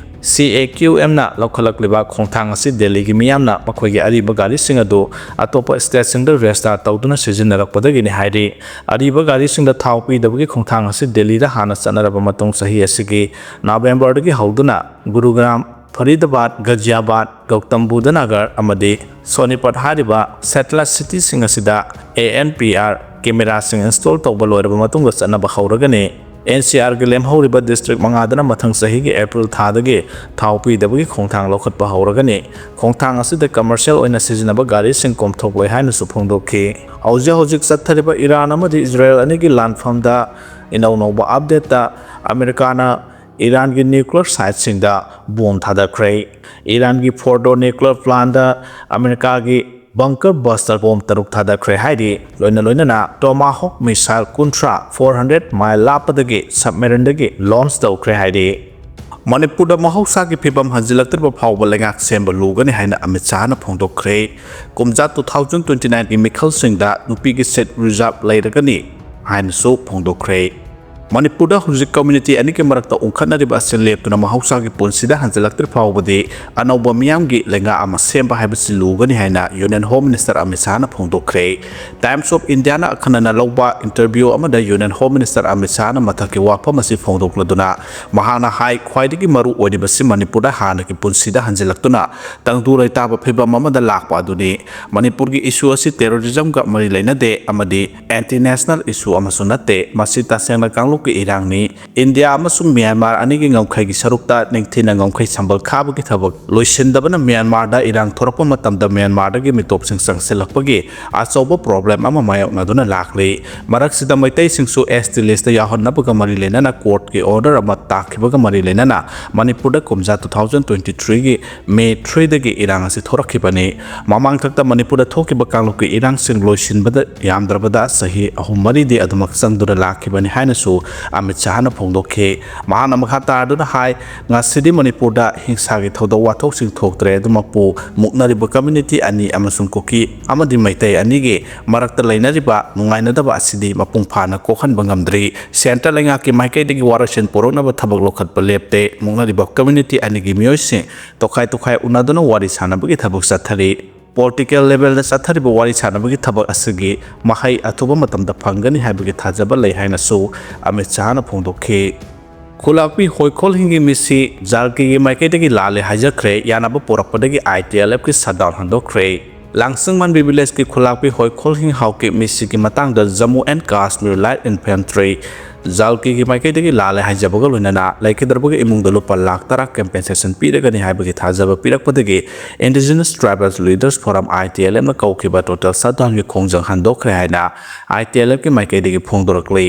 CAQMꯅ ꯂꯧꯈꯠꯂꯛꯂꯤꯕ ꯈꯣꯡꯊꯥꯡ ꯑꯁꯤ ꯗꯦꯜꯂꯤꯒꯤ ꯃꯤꯌꯥꯝꯅ ꯃꯈꯣꯏꯒꯤ ꯑꯔꯤꯕ ꯒꯥꯔꯤꯁꯤꯡ ꯑꯗꯨ ꯑꯇꯣꯞꯄ stateꯁꯤꯡꯗ ꯔꯦꯖꯤꯁꯇꯥꯔ ꯇꯧꯗꯨꯅ ꯁꯤꯖꯤꯟꯅꯔꯛꯄꯗꯒꯤꯅꯤ ꯍꯥꯏꯔꯤ꯫ ꯑꯔꯤꯕ ꯒꯥꯔꯤꯁꯤꯡꯗ ꯊꯥꯎ ꯄꯤꯗꯕꯒꯤ ꯈꯣꯡꯊꯥꯡ ꯑꯁꯤ ꯗꯦꯜꯂꯤꯗ ꯍꯥꯟꯅ ꯆꯠꯅꯔꯕ ꯃꯇꯨꯡ, ꯆꯍꯤ ꯑꯁꯤꯒꯤ ꯅꯕꯦꯝꯕꯔꯗꯒꯤ ꯍꯧꯗꯨꯅ ꯒꯨꯔꯨꯒ꯭ꯔꯥꯝ, ꯐꯔꯤꯗꯥꯕꯥꯗ, ꯒꯖꯤꯌꯥꯕꯥꯗ, ꯒꯧꯇꯝ ꯕꯨꯙ ꯅꯒꯔ ꯑꯃꯗꯤ ꯁꯣꯅꯤꯄꯠ ꯍꯥꯏꯔꯤꯕ satellite cityꯁꯤꯡ ꯑꯁꯤꯗ ANPR cameraꯁꯤꯡ install ꯇꯧꯕ ꯂꯣꯏꯔꯕ ꯃꯇꯨꯡꯗ ꯆꯠꯅꯕ ꯍꯧꯔꯒꯅꯤ꯫ NCRꯒꯤ ꯂꯦꯝꯍꯧꯔꯤꯕ district ꯃꯉꯥꯗꯅ ꯃꯊꯪ ꯆꯍꯤꯒꯤ April ꯊꯥꯗꯒꯤ ꯊꯥꯎ ꯄꯤꯗꯕꯒꯤ ꯈꯣꯡꯊꯥꯡ ꯂꯧꯈꯠꯄ ꯍꯧꯔꯒꯅꯤ꯫ ꯈꯣꯡꯊꯥꯡ ꯑꯁꯤꯗ commercial ꯑꯣꯏꯅ ꯁꯤꯖꯤꯟꯅꯕ ꯒꯥꯔꯤꯁꯤꯡ ꯀꯣꯝꯊꯣꯛꯂꯣꯏ ꯍꯥꯏꯅꯁꯨ ꯐꯣꯡꯗꯣꯛꯈꯤ꯫ ꯍꯧꯖꯤꯛ ꯍꯧꯖꯤꯛ ꯆꯠꯊꯔꯤꯕ ꯏꯔꯥꯟ ꯑꯃꯗꯤ ꯏꯖꯔꯥꯌꯦꯜ ꯑꯅꯤꯒꯤ ꯂꯥꯟꯐꯝꯗ ꯏꯅꯧ ꯅꯧꯕ updateꯇ ꯑꯃꯦꯔꯤꯀꯥꯅ ꯏꯔꯥꯟꯒꯤ nuclear siteꯁꯤꯡꯗ bomb ꯊꯥꯗꯈ꯭ꯔꯦ꯫ ꯏꯔꯥꯟꯒꯤ ꯐꯣꯔꯗꯣ nuclear plantꯇ ꯑꯃꯦꯔꯤꯀꯥꯒꯤ bunker buster bomb ꯇꯔꯨꯛ ꯊꯥꯗꯈ꯭ꯔꯦ ꯍꯥꯏꯔꯤ꯫ ꯂꯣꯏꯅ ꯂꯣꯏꯅꯅ Tomahawk missile ꯀꯨꯟꯊ꯭ꯔꯥ, four hundred mile ꯂꯥꯞꯄꯗꯒꯤ submarineꯗꯒꯤ launch ꯇꯧꯈ꯭ꯔꯦ ꯍꯥꯏꯔꯤ꯫ ꯃꯅꯤꯄꯨꯔꯗ ꯃꯍꯧꯁꯥꯒꯤ ꯐꯤꯕꯝ ꯍꯟꯖꯤꯜꯂꯛꯇ꯭ꯔꯤꯕ ꯐꯥꯎꯕ ꯂꯩꯉꯥꯛ ꯁꯦꯝꯕ ꯂꯨꯒꯅꯤ ꯍꯥꯏꯅ ꯑꯃꯤꯠ ꯁꯥꯍꯅ ꯐꯣꯡꯗꯣꯛꯈ꯭ꯔꯦ꯫ ꯀꯨꯝꯖꯥ two thousand twenty nineꯒꯤ ꯃꯤꯈꯜꯁꯤꯡꯗ ꯅꯨꯄꯤꯒꯤ seat reserve ꯂꯩꯔꯒꯅꯤ꯫ ꯍꯥꯏꯅꯁꯨ ꯐꯣꯡꯗꯣꯛꯈ꯭ꯔꯦ꯫ ꯃꯅꯤꯄꯨꯔꯗ ꯍꯧꯖꯤꯛ ꯀꯝꯃ꯭ꯌꯨꯅꯤꯇꯤ ꯑꯅꯤꯒꯤ ꯃꯔꯛꯇ ꯎꯪꯈꯠꯅꯔꯤꯕ ꯑꯁꯤ ꯂꯦꯞꯇꯨꯅ ꯃꯍꯧꯁꯥꯒꯤ ꯄꯨꯟꯁꯤꯗ ꯍꯟꯖꯤꯜꯂꯛꯇ꯭ꯔꯤ ꯐꯥꯎꯕꯗꯤ ꯑꯅꯧꯕ ꯃꯤꯌꯥꯝꯒꯤ ꯂꯩꯉꯥꯛ ꯑꯃ ꯁꯦꯝꯕ ꯍꯥꯏꯕꯁꯤ ꯂꯨꯒꯅꯤ ꯍꯥꯏꯅ ꯌꯨꯅꯤꯌꯟ ꯍꯣꯝ ꯃꯤꯅꯤꯁꯇꯔ ꯑꯃꯤꯠ ꯁꯥꯍꯅ ꯐꯣꯡꯗꯣꯛꯈ꯭ꯔꯦ꯫ ꯇꯥꯏꯝꯁ ꯑꯣꯐ ꯏꯟꯗꯤꯌꯥꯅ ꯑꯈꯟꯅꯅ ꯂꯧꯕ ꯏꯟꯇꯔꯚ꯭ꯌꯨ ꯑꯃꯗ ꯌꯨꯅꯤꯌꯟ ꯍꯣꯝ ꯃꯤꯅꯤꯁꯇꯔ ꯑꯃꯤꯠ ꯁꯥꯍꯅ ꯃꯊꯛꯀꯤ ꯋꯥꯐꯝ ꯑꯁꯤ ꯐꯣꯡꯗꯣꯛꯂꯗꯨꯅ ꯃꯍꯥꯛꯅ ꯍꯥꯏ, ꯈ꯭ꯋꯥꯏꯗꯒꯤ ꯃꯔꯨ ꯑꯣꯏꯔꯤꯕꯁꯤ ꯃꯅꯤꯄꯨꯔꯗ ꯍꯥꯟꯅꯒꯤ ꯄꯨꯟꯁꯤꯗ ꯍꯟꯖꯤꯜꯂꯛꯇꯨꯅ ꯇꯪꯗꯨ ꯂꯩꯇꯥꯕ ꯐꯤꯕꯝ ꯑꯃꯗ ꯂꯥꯛꯄ ꯑꯗꯨꯅꯤ꯫ ꯃꯅꯤꯄꯨꯔꯒꯤ ꯏꯁꯨ ꯑꯁꯤ ꯇꯦꯔꯣꯔꯤꯖꯝꯒ ꯃꯔꯤ ꯂꯩꯅꯗꯦ ꯑꯃꯗꯤ ꯑꯦꯟꯇꯤ ꯅꯦꯁꯅꯦꯜ ꯏꯁꯨ ꯑꯃꯁꯨ ꯅꯠꯇꯦ꯫ ꯃꯁꯤ ꯇꯁꯦꯡꯅ ꯀꯥꯡꯂꯨꯞꯀꯤ ꯏꯔꯥꯡꯅꯤ꯫ ꯏꯟꯗꯤꯌꯥ ꯑꯃꯁꯨꯡ ꯃ꯭ꯌꯥꯟꯃꯥꯔ ꯑꯅꯤꯒꯤ ꯉꯝꯈꯩꯒꯤ ꯁꯔꯨꯛꯇ ꯅꯤꯡꯊꯤꯅ ꯉꯝꯈꯩ ꯁꯝꯕꯜ ꯈꯥꯕꯒꯤ ꯊꯕꯛ ꯂꯣꯏꯁꯤꯟꯗꯕꯅ ꯃ꯭ꯌꯥꯟꯃꯥꯔꯗ ꯏꯔꯥꯡ ꯊꯣꯔꯛꯄ ꯃꯇꯝꯗ ꯃ꯭ꯌꯥꯟꯃꯥꯔꯗꯒꯤ ꯃꯤꯇꯣꯞꯁꯤꯡ ꯆꯪꯁꯤꯜꯂꯛꯄꯒꯤ ꯑꯆꯧꯕ ꯄ꯭ꯔꯣꯕ꯭ꯂꯦꯝ ꯑꯃ ꯃꯥꯌꯣꯛꯅꯗꯨꯅ ꯂꯥꯛꯂꯤ꯫ ꯃꯔꯛꯁꯤꯗ ꯃꯩꯇꯩꯁꯤꯡꯁꯨ ꯑꯦꯁ ꯇꯤ ꯂꯤꯁꯇ ꯌꯥꯎꯍꯟꯅꯕꯒ ꯃꯔꯤ ꯂꯩꯅꯅ ꯀꯣꯔꯠꯀꯤ ꯑꯣꯔꯗꯔ ꯑꯃ ꯇꯥꯈꯤꯕꯒ ꯃꯔꯤ ꯂꯩꯅꯅ ꯃꯅꯤꯄꯨꯔꯗ ꯀꯨꯝꯖꯥ two thousand twenty threeꯒꯤ ꯃꯦ threeꯗꯒꯤ ꯏꯔꯥꯡ ꯑꯁꯤ ꯊꯣꯔꯛꯈꯤꯕꯅꯤ꯫ ꯃꯃꯥꯡꯊꯛꯇ ꯃꯅꯤꯄꯨꯔꯗ ꯊꯣꯛꯈꯤꯕ ꯀꯥꯡꯂꯨꯞꯀꯤ ꯏꯔꯥꯡꯁꯤꯡ ꯂꯣꯏꯁꯤꯟꯕꯗ ꯌꯥꯝꯗ꯭ꯔꯕꯗ ꯆꯍꯤ ꯑꯍꯨꯝ ꯃꯔꯤꯗꯤ ꯑꯗꯨꯃꯛ ꯆꯪꯗꯨꯅ ꯂꯥꯛꯈꯤꯕꯅꯤ ꯍꯥꯏꯅꯁꯨ ꯑꯃꯤꯠ ꯁꯥꯍꯅ ꯐꯣꯡꯗꯣꯛꯈꯤ꯫ ꯃꯍꯥꯛꯅ ꯃꯈꯥ ꯇꯥꯗꯨꯅ ꯍꯥꯏ, ꯉꯁꯤꯗꯤ ꯃꯅꯤꯄꯨꯔꯗ ꯍꯤꯡꯁꯥꯒꯤ ꯊꯧꯗꯣꯛ ꯋꯥꯊꯣꯛꯁꯤꯡ ꯊꯣꯛꯇ꯭ꯔꯦ꯫ ꯑꯗꯨꯃꯛꯄꯨ ꯃꯨꯛꯅꯔꯤꯕ ꯀꯝꯃ꯭ꯌꯨꯅꯤꯇꯤ ꯑꯅꯤ ꯑꯃꯁꯨꯡ ꯀꯨꯀꯤ ꯑꯃꯗꯤ ꯃꯩꯇꯩ ꯑꯅꯤꯒꯤ ꯃꯔꯛꯇ ꯂꯩꯅꯔꯤꯕ ꯅꯨꯡꯉꯥꯏꯅꯗꯕ ꯑꯁꯤꯗꯤ ꯃꯄꯨꯡ ꯐꯥꯅ ꯀꯣꯛꯍꯟꯕ ꯉꯝꯗ꯭ꯔꯤ꯫ ꯁꯦꯟꯇ꯭ꯔꯦꯜ ꯂꯩꯉꯥꯛꯀꯤ ꯃꯥꯏꯀꯩꯗꯒꯤ ꯋꯥꯔꯣꯏꯁꯤꯟ ꯄꯨꯔꯛꯅꯕ ꯊꯕꯛ ꯂꯧꯈꯠꯄ ꯂꯦꯞꯇꯦ꯫ ꯃꯨꯛꯅꯔꯤꯕ ꯀꯝꯃ꯭ꯌꯨꯅꯤꯇꯤ ꯑꯅꯤꯒꯤ ꯃꯤꯑꯣꯏꯁꯤꯡ ꯇꯣꯈꯥꯏ ꯇꯣꯈꯥꯏ ꯎꯅꯗꯨꯅ ꯋꯥꯔꯤ ꯁꯥꯅꯕꯒꯤ ꯊꯕꯛ ꯆꯠꯊꯔꯤ꯫ ꯄꯣꯂꯤꯇꯤꯀꯦꯜ ꯂꯦꯚꯦꯜꯗ ꯆꯠꯊꯔꯤꯕ ꯋꯥꯔꯤ ꯁꯥꯅꯕꯒꯤ ꯊꯕꯛ ꯑꯁꯤꯒꯤ ꯃꯍꯩ ꯑꯊꯨꯕ ꯃꯇꯝꯗ ꯐꯪꯒꯅꯤ ꯍꯥꯏꯕꯒꯤ ꯊꯥꯖꯕ ꯂꯩ ꯍꯥꯏꯅꯁꯨ ꯑꯃꯤꯠ ꯁꯥꯍꯅ ꯐꯣꯡꯗꯣꯛꯈꯤ꯫ ꯈꯨꯂꯥꯛꯄꯤ ꯍꯣꯏꯈꯣꯜ ꯍꯤꯡꯒꯤ ꯃꯤꯁꯤ ꯖꯥꯜꯀꯤꯒꯤ ꯃꯥꯏꯀꯩꯗꯒꯤ ꯂꯥꯜꯂꯦ ꯍꯥꯏꯖꯈ꯭ꯔꯦ꯫ ꯌꯥꯅꯕ ꯄꯨꯔꯛꯄꯗꯒꯤ ꯑꯥꯏ ꯇꯤ ꯑꯦꯜ ꯑꯦꯐꯀꯤ ꯁꯠꯗꯥꯎꯟ ꯍꯟꯗꯣꯛꯈ꯭ꯔꯦ꯫ ꯂꯥꯡꯁꯪꯃꯥꯟꯕꯤ ꯚꯤꯂꯦꯖꯀꯤ ꯈꯨꯂꯥꯛꯄꯤ ꯍꯣꯏꯈꯣꯜ ꯍꯤꯡ ꯍꯥꯎꯀꯤꯞ ꯃꯤꯁꯤꯒꯤ ꯃꯇꯥꯡꯗ Jammu and Kashmir light infantry ꯖꯥꯜꯀꯤꯒꯤ ꯃꯥꯏꯀꯩꯗꯒꯤ ꯂꯥꯜꯂꯦ ꯍꯥꯏꯖꯕꯒ ꯂꯣꯏꯅꯅ ꯂꯩꯈꯤꯗ꯭ꯔꯕꯒꯤ ꯏꯃꯨꯡꯗ ꯂꯨꯄꯥ ꯂꯥꯈ ꯇꯔꯥ ꯀꯝꯄꯦꯟꯁꯦꯁꯟ ꯄꯤꯔꯒꯅꯤ ꯍꯥꯏꯕꯒꯤ ꯊꯥꯖꯕ ꯄꯤꯔꯛꯄꯗꯒꯤ Indigenous Tribals Leaders Forum, I T L F, ꯅ ꯀꯧꯈꯤꯕ ꯇꯣꯇꯦꯜ ꯁꯠꯗꯥꯎꯟꯒꯤ ꯈꯣꯡꯖꯪ ꯍꯟꯗꯣꯛꯈ꯭ꯔꯦ ꯍꯥꯏꯅ ꯑꯥꯏ ꯇꯤ ꯑꯦꯜ ꯑꯦꯐꯀꯤ ꯃꯥꯏꯀꯩꯗꯒꯤ ꯐꯣꯡꯗꯣꯔꯛꯂꯤ꯫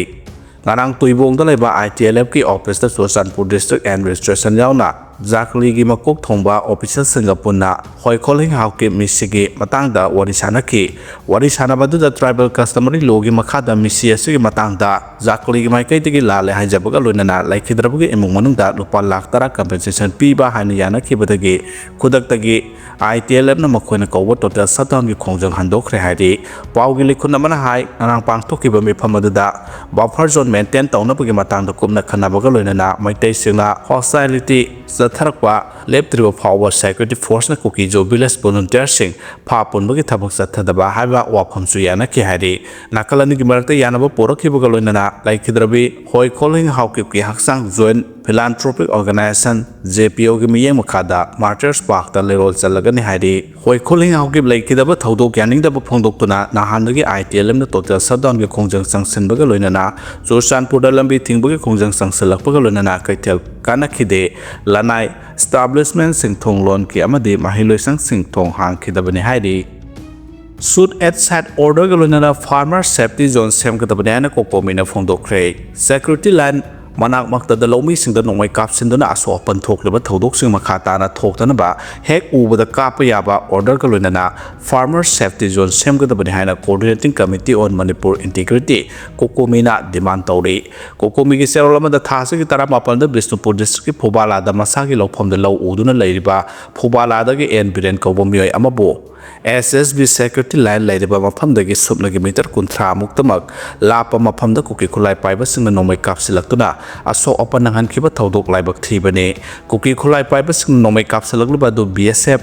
ꯉꯔꯥꯡ ꯇꯨꯏꯕꯣꯡꯗ ꯂꯩꯕ ꯑꯥꯏ ꯇꯤ ꯑꯦꯜ ꯑꯦꯐꯀꯤ ꯑꯣꯐꯤꯁꯇ ꯆꯨꯔꯆꯥꯟꯄꯨꯔ ꯗꯤꯁꯇ꯭ꯔꯤꯛ ꯑꯦꯗꯃꯤꯅꯤꯁꯇ꯭ꯔꯦꯁꯟ ꯌꯥꯎꯅ ꯖꯥꯀꯂꯤꯒꯤ ꯃꯀꯣꯛ ꯊꯣꯡꯕ ꯑꯣꯐꯤꯁꯦꯜꯁꯤꯡꯒ ꯄꯨꯟꯅ ꯍꯣꯏꯈꯣꯂꯤꯡ ꯍꯥꯎꯀꯤꯞ ꯃꯤꯁꯤꯒꯤ ꯃꯇꯥꯡꯗ ꯋꯥꯔꯤ ꯁꯥꯅꯈꯤ꯫ ꯋꯥꯔꯤ ꯁꯥꯅꯕ ꯑꯗꯨꯗ tribal customary lawꯒꯤ ꯃꯈꯥꯗ ꯃꯤꯁꯤ ꯑꯁꯤꯒꯤ ꯃꯇꯥꯡꯗ ꯖꯥꯀꯂꯤꯒꯤ ꯃꯥꯏꯀꯩꯗꯒꯤ ꯂꯥꯜꯂꯦ ꯍꯥꯏꯖꯕꯒ ꯂꯣꯏꯅꯅ ꯂꯩꯈꯤꯗ꯭ꯔꯕꯒꯤ ꯏꯃꯨꯡ ꯃꯅꯨꯡꯗ ꯂꯨꯄꯥ ꯂꯥꯈ ꯇꯔꯥ compensation ꯄꯤꯕ ꯍꯥꯏꯅ ꯌꯥꯅꯈꯤꯕꯗꯒꯤ ꯈꯨꯗꯛꯇꯒꯤ ITLFꯅ ꯃꯈꯣꯏꯅ ꯀꯧꯕ total shutdownꯒꯤ ꯈꯣꯡꯖꯪ ꯍꯟꯗꯣꯛꯈ꯭ꯔꯦ ꯍꯥꯏꯔꯤ꯫ ꯄꯥꯎꯒꯤ ꯂꯤꯈꯨꯟ ꯑꯃꯅ ꯍꯥꯏ, ꯉꯔꯥꯡ ꯄꯥꯡꯊꯣꯛꯈꯤꯕ ꯃꯤꯐꯝ ꯑꯗꯨꯗ buffer zone maintain ꯇꯧꯅꯕꯒꯤ ꯃꯇꯥꯡꯗ ꯀꯨꯞꯅ ꯈꯟꯅꯕꯒ ꯂꯣꯏꯅꯅ ꯃꯩꯇꯩꯁꯤꯡꯅ hostility ꯆꯠꯊꯔꯛꯄ ꯂꯦꯞꯇ꯭ꯔꯤꯕ ꯐꯥꯎꯕ security forceꯅ ꯀꯨꯀꯤꯖꯣ village volunteerꯁꯤꯡ ꯐꯥ ꯄꯨꯟꯕꯒꯤ ꯊꯕꯛ ꯆꯠꯊꯗꯕ ꯍꯥꯏꯕ ꯋꯥꯐꯝꯁꯨ ꯌꯥꯅꯈꯤ ꯍꯥꯏꯔꯤ꯫ ꯅꯥꯀꯜ ꯑꯅꯤꯒꯤ ꯃꯔꯛꯇ ꯌꯥꯅꯕ ꯄꯨꯔꯛꯈꯤꯕꯒ ꯂꯣꯏꯅꯅ ꯂꯩꯈꯤꯗ꯭ꯔꯕꯤ ꯍꯣꯏ ꯈꯣꯂꯤꯡ ꯍꯥꯎꯀꯤꯞꯀꯤ ꯍꯛꯆꯥꯡ Joint Philanthropic Organisation, JPOꯒꯤ ꯃꯤꯠꯌꯦꯡ ꯃꯈꯥꯗ Martyrs Parkꯇ ꯂꯩꯔꯣꯜ ꯆꯜꯂꯒꯅꯤ ꯍꯥꯏꯔꯤ꯫ ꯍꯣꯏ ꯈꯣꯂꯤꯡ ꯍꯥꯎꯀꯤꯞ ꯂꯩꯈꯤꯗꯕ ꯊꯧꯗꯣꯛ ꯌꯥꯅꯤꯡꯗꯕ ꯐꯣꯡꯗꯣꯛꯇꯨꯅ ꯅꯍꯥꯟꯗꯒꯤ ITLFꯅ total shutdownꯒꯤ ꯈꯣꯡꯖꯪ ꯆꯪꯁꯤꯟꯕꯒ ꯂꯣꯏꯅꯅ ꯆꯨꯔꯆꯥꯟꯄꯨꯔꯗ ꯂꯝꯕꯤ ꯊꯤꯡꯕꯒꯤ ꯈꯣꯡꯖꯪ ꯆꯪꯁꯤꯜꯂꯛꯄꯒ ꯂꯣꯏꯅꯅ ꯀꯩꯊꯦꯜ ꯀꯥꯟꯅꯈꯤꯗꯦ꯫ ꯂꯅꯥꯏ establishmentꯁꯤꯡ ꯊꯣꯡ ꯂꯣꯟꯈꯤ ꯑꯃꯗꯤ ꯃꯍꯩꯂꯣꯏꯁꯪꯁꯤꯡ ꯊꯣꯡ ꯍꯥꯡꯈꯤꯗꯕꯅꯤ ꯍꯥꯏꯔꯤ꯫ Shoot at sight orderꯒ ꯂꯣꯏꯅꯅ farmer safety zone ꯁꯦꯝꯒꯗꯕꯅꯤ ꯍꯥꯏꯅ ꯀꯣꯀꯣꯃꯤꯅ ꯐꯣꯡꯗꯣꯛꯈ꯭ꯔꯦ꯫ Security line ꯃꯅꯥꯛ ꯃꯛꯇꯗ ꯂꯧꯃꯤꯁꯤꯡꯗ ꯅꯣꯡꯃꯩ ꯀꯥꯞꯁꯤꯟꯗꯨꯅ ꯑꯁꯣꯛ ꯑꯄꯟ ꯊꯣꯛꯂꯤꯕ ꯊꯧꯗꯣꯛꯁꯤꯡ ꯃꯈꯥ ꯇꯥꯅ ꯊꯣꯛꯇꯅꯕ ꯍꯦꯛ ꯎꯕꯗ ꯀꯥꯞꯄ ꯌꯥꯕ orderꯒ ꯂꯣꯏꯅꯅ farmer safety zone ꯁꯦꯝꯒꯗꯕꯅꯤ ꯍꯥꯏꯅ Coordinating Committee on Manipur Integrity, ꯀꯣꯀꯣꯃꯤꯅ demand ꯇꯧꯔꯤ꯫ ꯀꯣꯀꯣꯃꯤꯒꯤ ꯆꯦꯔꯣꯜ ꯑꯃꯗ ꯊꯥ ꯑꯁꯤꯒꯤ ꯇꯔꯥꯃꯥꯄꯟꯗ ꯕꯤꯁꯅꯨꯄꯨꯔ districtꯀꯤ ꯐꯨꯕꯥꯂꯥꯗ ꯃꯁꯥꯒꯤ ꯂꯧꯐꯝꯗ ꯂꯧ ꯎꯗꯨꯅ ꯂꯩꯔꯤꯕ ꯐꯨꯕꯥꯂꯥꯗꯒꯤ ꯑꯦꯟ ꯕꯤꯔꯦꯟ ꯀꯧꯕ ꯃꯤꯑꯣꯏ ꯑꯃꯕꯨ SSB security line ꯂꯩꯔꯤꯕ ꯃꯐꯝꯗꯒꯤ ꯁꯨꯞꯅꯒꯤ meter ꯀꯨꯟꯊ꯭ꯔꯥ ꯃꯨꯛꯇꯃꯛ ꯂꯥꯞꯄ ꯃꯐꯝꯗ ꯀꯨꯀꯤ ꯈꯨꯠꯂꯥꯏ ꯄꯥꯏꯕꯁꯤꯡꯅ ꯅꯣꯡꯃꯩ ꯀꯥꯞꯁꯤꯜꯂꯛꯇꯨꯅ ꯑꯁꯣꯛ ꯑꯄꯟ ꯅꯪꯍꯟꯈꯤꯕ ꯊꯧꯗꯣꯛ ꯂꯥꯏꯕꯛ ꯊꯤꯕꯅꯤ꯫ ꯀꯨꯀꯤ ꯈꯨꯠꯂꯥꯏ ꯄꯥꯏꯕꯁꯤꯡꯅ ꯅꯣꯡꯃꯩ ꯀꯥꯞꯁꯤꯜꯂꯛꯂꯤꯕ ꯑꯗꯨ BSF,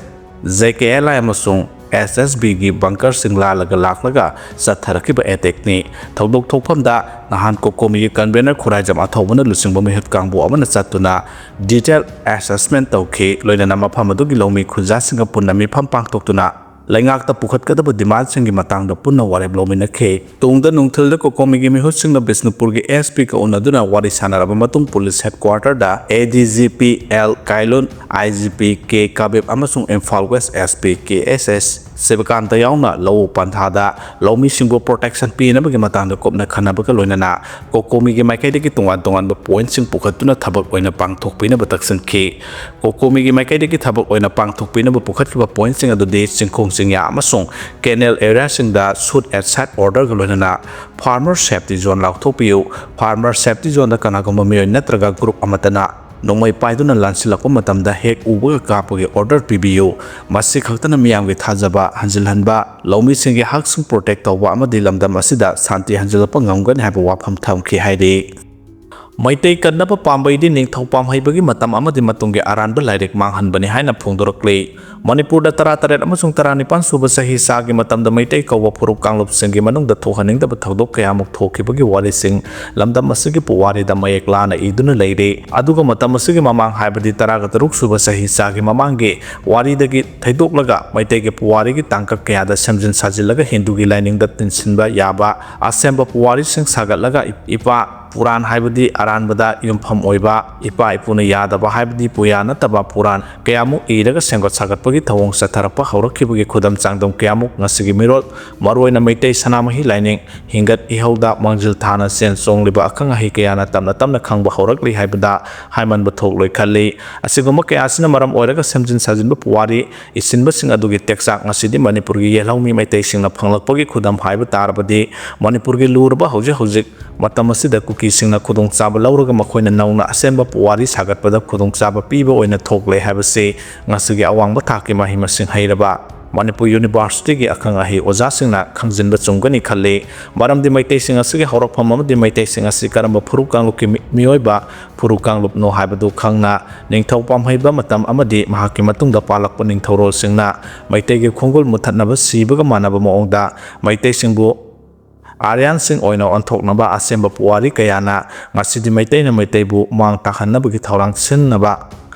JKLI ꯑꯃꯁꯨꯡ SSBꯒꯤ bunkerꯁꯤꯡ ꯂꯥꯜꯂꯒ ꯂꯥꯛꯂꯒ ꯆꯠꯊꯔꯛꯈꯤꯕ attackꯅꯤ꯫ ꯊꯧꯗꯣꯛ ꯊꯣꯛꯐꯝꯗ ꯅꯍꯥꯟ ꯀꯣꯀꯣꯃꯤꯒꯤ convener ꯈꯨꯔꯥꯏꯖꯝ ꯑꯊꯧꯕꯅ ꯂꯨꯆꯤꯡꯕ ꯃꯤꯍꯨꯠ ꯀꯥꯡꯕꯨ ꯑꯃꯅ ꯆꯠꯇꯨꯅ detail assessment ꯇꯧꯈꯤ꯫ ꯂꯣꯏꯅꯅ ꯃꯐꯝ ꯑꯗꯨꯒꯤ ꯂꯧꯃꯤ ꯈꯨꯟꯖꯥꯁꯤꯡꯒ ꯄꯨꯟꯅ ꯃꯤꯐꯝ ꯄꯥꯡꯊꯣꯛꯇꯨꯅ ꯂꯩꯉꯥꯛꯇ ꯄꯨꯈꯠꯀꯗꯕ demandꯁꯤꯡꯒꯤ ꯃꯇꯥꯡꯗ ꯄꯨꯟꯅ ꯋꯥꯔꯦꯞ ꯂꯧꯃꯤꯟꯅꯈꯤ꯫ ꯇꯨꯡꯗ ꯅꯨꯡꯊꯤꯜꯗ ꯀꯣꯀꯣꯃꯤꯒꯤ ꯃꯤꯍꯨꯠꯁꯤꯡꯅ ꯕꯤꯁꯅꯨꯄꯨꯔꯒꯤ SP ꯒ ꯎꯅꯗꯨꯅ ꯋꯥꯔꯤ ꯁꯥꯟꯅꯔꯕ ꯃꯇꯨꯡ police headquarterꯗ ADGP L ꯀꯥꯏꯂꯨꯟ, IGP K ꯀꯥꯕꯤꯞ ꯑꯃꯁꯨꯡ ꯏꯝꯐꯥꯜ West SP KSS ꯁꯤꯕꯀꯥꯟꯇ ꯌꯥꯎꯅ ꯂꯧꯎ ꯄꯟꯊꯥꯗ ꯂꯧꯃꯤꯁꯤꯡꯕꯨ protection ꯄꯤꯅꯕꯒꯤ ꯃꯇꯥꯡꯗ ꯀꯨꯞꯅ ꯈꯟꯅꯕꯒ ꯂꯣꯏꯅꯅ ꯀꯣꯀꯣꯃꯤꯒꯤ ꯃꯥꯏꯀꯩꯗꯒꯤ ꯇꯣꯉꯥꯟ ꯇꯣꯉꯥꯟꯕ pointꯁꯤꯡ ꯄꯨꯈꯠꯇꯨꯅ ꯊꯕꯛ ꯑꯣꯏꯅ ꯄꯥꯡꯊꯣꯛꯄꯤꯅꯕ ꯇꯛꯁꯤꯟꯈꯤ꯫ ꯀꯣꯀꯣꯃꯤꯒꯤ ꯃꯥꯏꯀꯩꯗꯒꯤ ꯊꯕꯛ ꯑꯣꯏꯅ ꯄꯥꯡꯊꯣꯛꯄꯤꯅꯕ ꯄꯨꯈꯠꯈꯤꯕ pointꯁꯤꯡ ꯑꯗꯨꯗꯤ ꯆꯤꯡꯈꯣꯡ ꯆꯤꯡꯌꯥ ꯑꯃꯁꯨꯡ canal areaꯁꯤꯡꯗ shoot at sight orderꯒ ꯂꯣꯏꯅꯅ farmer safety zone ꯂꯥꯎꯊꯣꯛꯄꯤꯌꯨ꯫ Farmer safety zoneꯗ ꯀꯅꯥꯒꯨꯝꯕ ꯃꯤꯑꯣꯏ ꯅꯠꯇ꯭ꯔꯒ group ꯑꯃꯠꯇꯅ ꯅꯣꯡꯃꯩ ꯄꯥꯏꯗꯨꯅ ꯂꯥꯟꯁꯤꯜꯂꯛꯄ ꯃꯇꯝꯗ ꯍꯦꯛ ꯎꯕꯒ ꯀꯥꯞꯄꯒꯤ order ꯄꯤꯕꯤꯌꯨ꯫ ꯃꯁꯤ ꯈꯛꯇꯅ ꯃꯤꯌꯥꯝꯒꯤ ꯊꯥꯖꯕ ꯍꯟꯖꯤꯜꯍꯟꯕ, ꯂꯧꯃꯤꯁꯤꯡꯒꯤ ꯍꯛꯁꯤꯡ protect ꯇꯧꯕ ꯑꯃꯗꯤ ꯂꯝꯗꯝ ꯑꯁꯤꯗ ꯁꯥꯟꯇꯤ ꯍꯟꯖꯤꯜꯂꯛꯄ ꯉꯝꯒꯅꯤ ꯍꯥꯏꯕ ꯋꯥꯐꯝ ꯊꯝꯈꯤ ꯍꯥꯏꯔꯤ꯫ ꯃꯩꯇꯩ ꯀꯟꯅꯕ ꯄꯥꯝꯕꯩꯗꯤ ꯅꯤꯡꯊꯧ ꯄꯥꯝꯍꯩꯕꯒꯤ ꯃꯇꯝ ꯑꯃꯗꯤ ꯃꯇꯨꯡꯒꯤ ꯑꯔꯥꯟꯕ ꯂꯥꯏꯔꯤꯛ ꯃꯥꯡꯍꯟꯕꯅꯤ ꯍꯥꯏꯅ ꯐꯣꯡꯗꯣꯔꯛꯂꯤ꯫ ꯃꯅꯤꯄꯨꯔꯗ ꯇꯔꯥꯇꯔꯦꯠ ꯑꯃꯁꯨꯡ ꯇꯔꯥꯅꯤꯄꯥꯟ ꯁꯨꯕ ꯆꯍꯤ ꯆꯥꯒꯤ ꯃꯇꯝꯗ ꯃꯩꯇꯩ ꯀꯧꯕ ꯐꯨꯔꯨꯞ ꯀꯥꯡꯂꯨꯞꯁꯤꯡꯒꯤ ꯃꯅꯨꯡꯗ ꯊꯣꯛꯍꯟꯅꯤꯡꯗꯕ ꯊꯧꯗꯣꯛ ꯀꯌꯥꯃꯨꯛ ꯊꯣꯛꯈꯤꯕꯒꯤ ꯋꯥꯔꯤꯁꯤꯡ ꯂꯝꯗꯝ ꯑꯁꯤꯒꯤ ꯄꯨꯋꯥꯔꯤꯗ ꯃꯌꯦꯛ ꯂꯥꯅ ꯏꯗꯨꯅ ꯂꯩꯔꯤ꯫ ꯑꯗꯨꯒ ꯃꯇꯝ ꯑꯁꯤꯒꯤ ꯃꯃꯥꯡ, ꯍꯥꯏꯕꯗꯤ ꯇꯔꯥꯒ ꯇꯔꯨꯛ ꯁꯨꯕ ꯆꯍꯤ ꯆꯥꯒꯤ ꯃꯃꯥꯡꯒꯤ ꯋꯥꯔꯤꯗꯒꯤ ꯊꯩꯗꯣꯛꯂꯒ ꯃꯩꯇꯩꯒꯤ ꯄꯨꯋꯥꯔꯤꯒꯤ ꯇꯥꯡꯀꯛ ꯀꯌꯥꯗ ꯁꯦꯝꯖꯤꯟ ꯁꯥꯖꯤꯜꯂꯒ ꯍꯤꯟꯗꯨꯒꯤ ꯂꯥꯏꯅꯤꯡꯗ ꯇꯤꯟꯁꯤꯟꯕ ꯌꯥꯕ ꯑꯁꯦꯝꯕ ꯄꯨꯋꯥꯔꯤꯁꯤꯡ ꯁꯥꯒꯠꯂꯒ ꯏꯄꯥ ꯄꯨꯔꯥꯟ, ꯍꯥꯏꯕꯗꯤ ꯑꯔꯥꯟꯕꯗ ꯌꯨꯝꯐꯝ ꯑꯣꯏꯕ, ꯏꯄꯥ ꯏꯄꯨꯅ ꯌꯥꯗꯕ, ꯍꯥꯏꯕꯗꯤ ꯄꯨꯌꯥ ꯅꯠꯇꯕ ꯄꯨꯔꯥꯟ ꯀꯌꯥꯃꯨꯛ ꯏꯔꯒ ꯁꯦꯝꯒꯠ ꯁꯥꯒꯠꯄꯒꯤ ꯊꯧꯑꯣꯡ ꯆꯠꯊꯔꯛꯄ ꯍꯧꯔꯛꯈꯤꯕꯒꯤ ꯈꯨꯗꯝ ꯆꯥꯡꯗꯝ ꯀꯌꯥꯃꯨꯛ ꯉꯁꯤꯒꯤ ꯃꯤꯔꯣꯜ, ꯃꯔꯨꯑꯣꯏꯅ ꯃꯩꯇꯩ ꯁꯅꯥꯃꯍꯤ ꯂꯥꯏꯅꯤꯡ ꯍꯤꯡꯒꯠ ꯏꯍꯧꯗ ꯃꯥꯡꯖꯤꯜ ꯊꯥꯅ ꯁꯦꯟ ꯆꯣꯡꯂꯤꯕ ꯑꯈꯪ ꯑꯍꯩ ꯀꯌꯥꯅ ꯇꯞꯅ ꯇꯞꯅ ꯈꯪꯕ ꯍꯧꯔꯛꯂꯤ ꯍꯥꯏꯕꯗ ꯍꯥꯏꯃꯟꯕ ꯊꯣꯛꯂꯣꯏ ꯈꯜꯂꯤ꯫ ꯑꯁꯤꯒꯨꯝꯕ ꯀꯌꯥ ꯑꯁꯤꯅ ꯃꯔꯝ ꯑꯣꯏꯔꯒ ꯁꯦꯝꯖꯤꯟ ꯁꯥꯖꯤꯟꯕ ꯄꯨꯋꯥꯔꯤ ꯏꯁꯤꯟꯕꯁꯤꯡ ꯑꯗꯨꯒꯤ ꯇꯦꯛꯆꯥꯛ ꯉꯁꯤꯗꯤ ꯃꯅꯤꯄꯨꯔꯒꯤ ꯌꯦꯜꯍꯧꯃꯤ ꯃꯩꯇꯩꯁꯤꯡꯅ ꯐꯪꯂꯛꯄꯒꯤ ꯈꯨꯗꯝ ꯍꯥꯏꯕ ꯇꯥꯔꯕꯗꯤ, ꯃꯅꯤꯄꯨꯔꯒꯤ ꯂꯨꯔꯕ ꯍꯧꯖꯤꯛ ꯍꯧꯖꯤꯛ ꯃꯇꯝ ꯑꯁꯤꯗ ꯀꯨꯀꯤꯁꯤꯡꯅ ꯈꯨꯗꯣꯡꯆꯥꯕ ꯂꯧꯔꯒ ꯃꯈꯣꯏꯅ ꯅꯧꯅ ꯑꯁꯦꯝꯕ ꯄꯨꯋꯥꯔꯤ ꯁꯥꯒꯠꯄꯗ ꯈꯨꯗꯣꯡꯆꯥꯕ ꯄꯤꯕ ꯑꯣꯏꯅ ꯊꯣꯛꯂꯦ ꯍꯥꯏꯕꯁꯤ ꯉꯁꯤꯒꯤ ꯑꯋꯥꯡꯕ ꯊꯥꯛꯀꯤ ꯃꯍꯩ ꯃꯁꯤꯡ ꯍꯩꯔꯕ ꯃꯅꯤꯄꯨꯔ ꯌꯨꯅꯤꯚꯔꯁꯤꯇꯤꯒꯤ ꯑꯈꯪ ꯑꯍꯩ ꯑꯣꯖꯥꯁꯤꯡꯅ ꯈꯪꯖꯤꯟꯕ ꯆꯨꯝꯒꯅꯤ ꯈꯜꯂꯤ꯫ ꯃꯔꯝꯗꯤ ꯃꯩꯇꯩꯁꯤꯡ ꯑꯁꯤꯒꯤ ꯍꯧꯔꯛꯐꯝ ꯑꯃꯗꯤ ꯃꯩꯇꯩꯁꯤꯡ ꯑꯁꯤ ꯀꯔꯝꯕ ꯐꯨꯔꯨꯞ ꯀꯥꯡꯂꯨꯞꯀꯤ ꯃꯤ-, ꯃꯤꯑꯣꯏꯕ ꯐꯨꯔꯨꯞ ꯀꯥꯡꯂꯨꯞꯅꯣ ꯍꯥꯏꯕꯗꯨ ꯈꯪꯅ, ꯅꯤꯡꯊꯧ ꯄꯥꯝꯍꯩꯕ ꯃꯇꯝ ꯑꯃꯗꯤ ꯃꯍꯥꯛꯀꯤ ꯃꯇꯨꯡꯗ ꯄꯥꯜꯂꯛꯄ ꯅꯤꯡꯊꯧꯔꯣꯜꯁꯤꯡꯅ ꯃꯩꯇꯩꯒꯤ ꯈꯣꯡꯒꯨꯜ ꯃꯨꯊꯠꯅꯕ ꯁꯤꯕꯒ ꯃꯥꯟꯅꯕ ꯃꯑꯣꯡꯗ ꯃꯩꯇꯩꯁꯤꯡꯕꯨ ꯑꯥꯔꯌꯥꯟꯁꯤꯡ ꯑꯣꯏꯅ ꯑꯣꯟꯊꯣꯛꯅꯕ ꯑꯁꯦꯝꯕ ꯄꯨꯋꯥꯔꯤ ꯀꯌꯥꯅ ꯉꯁꯤꯗꯤ ꯃꯩꯇꯩꯅ ꯃꯩꯇꯩꯕꯨ ꯃꯥꯡ ꯇꯥꯛꯍꯟꯅꯕꯒꯤ ꯊꯧꯔꯥꯡ ꯁꯤꯟꯅꯕ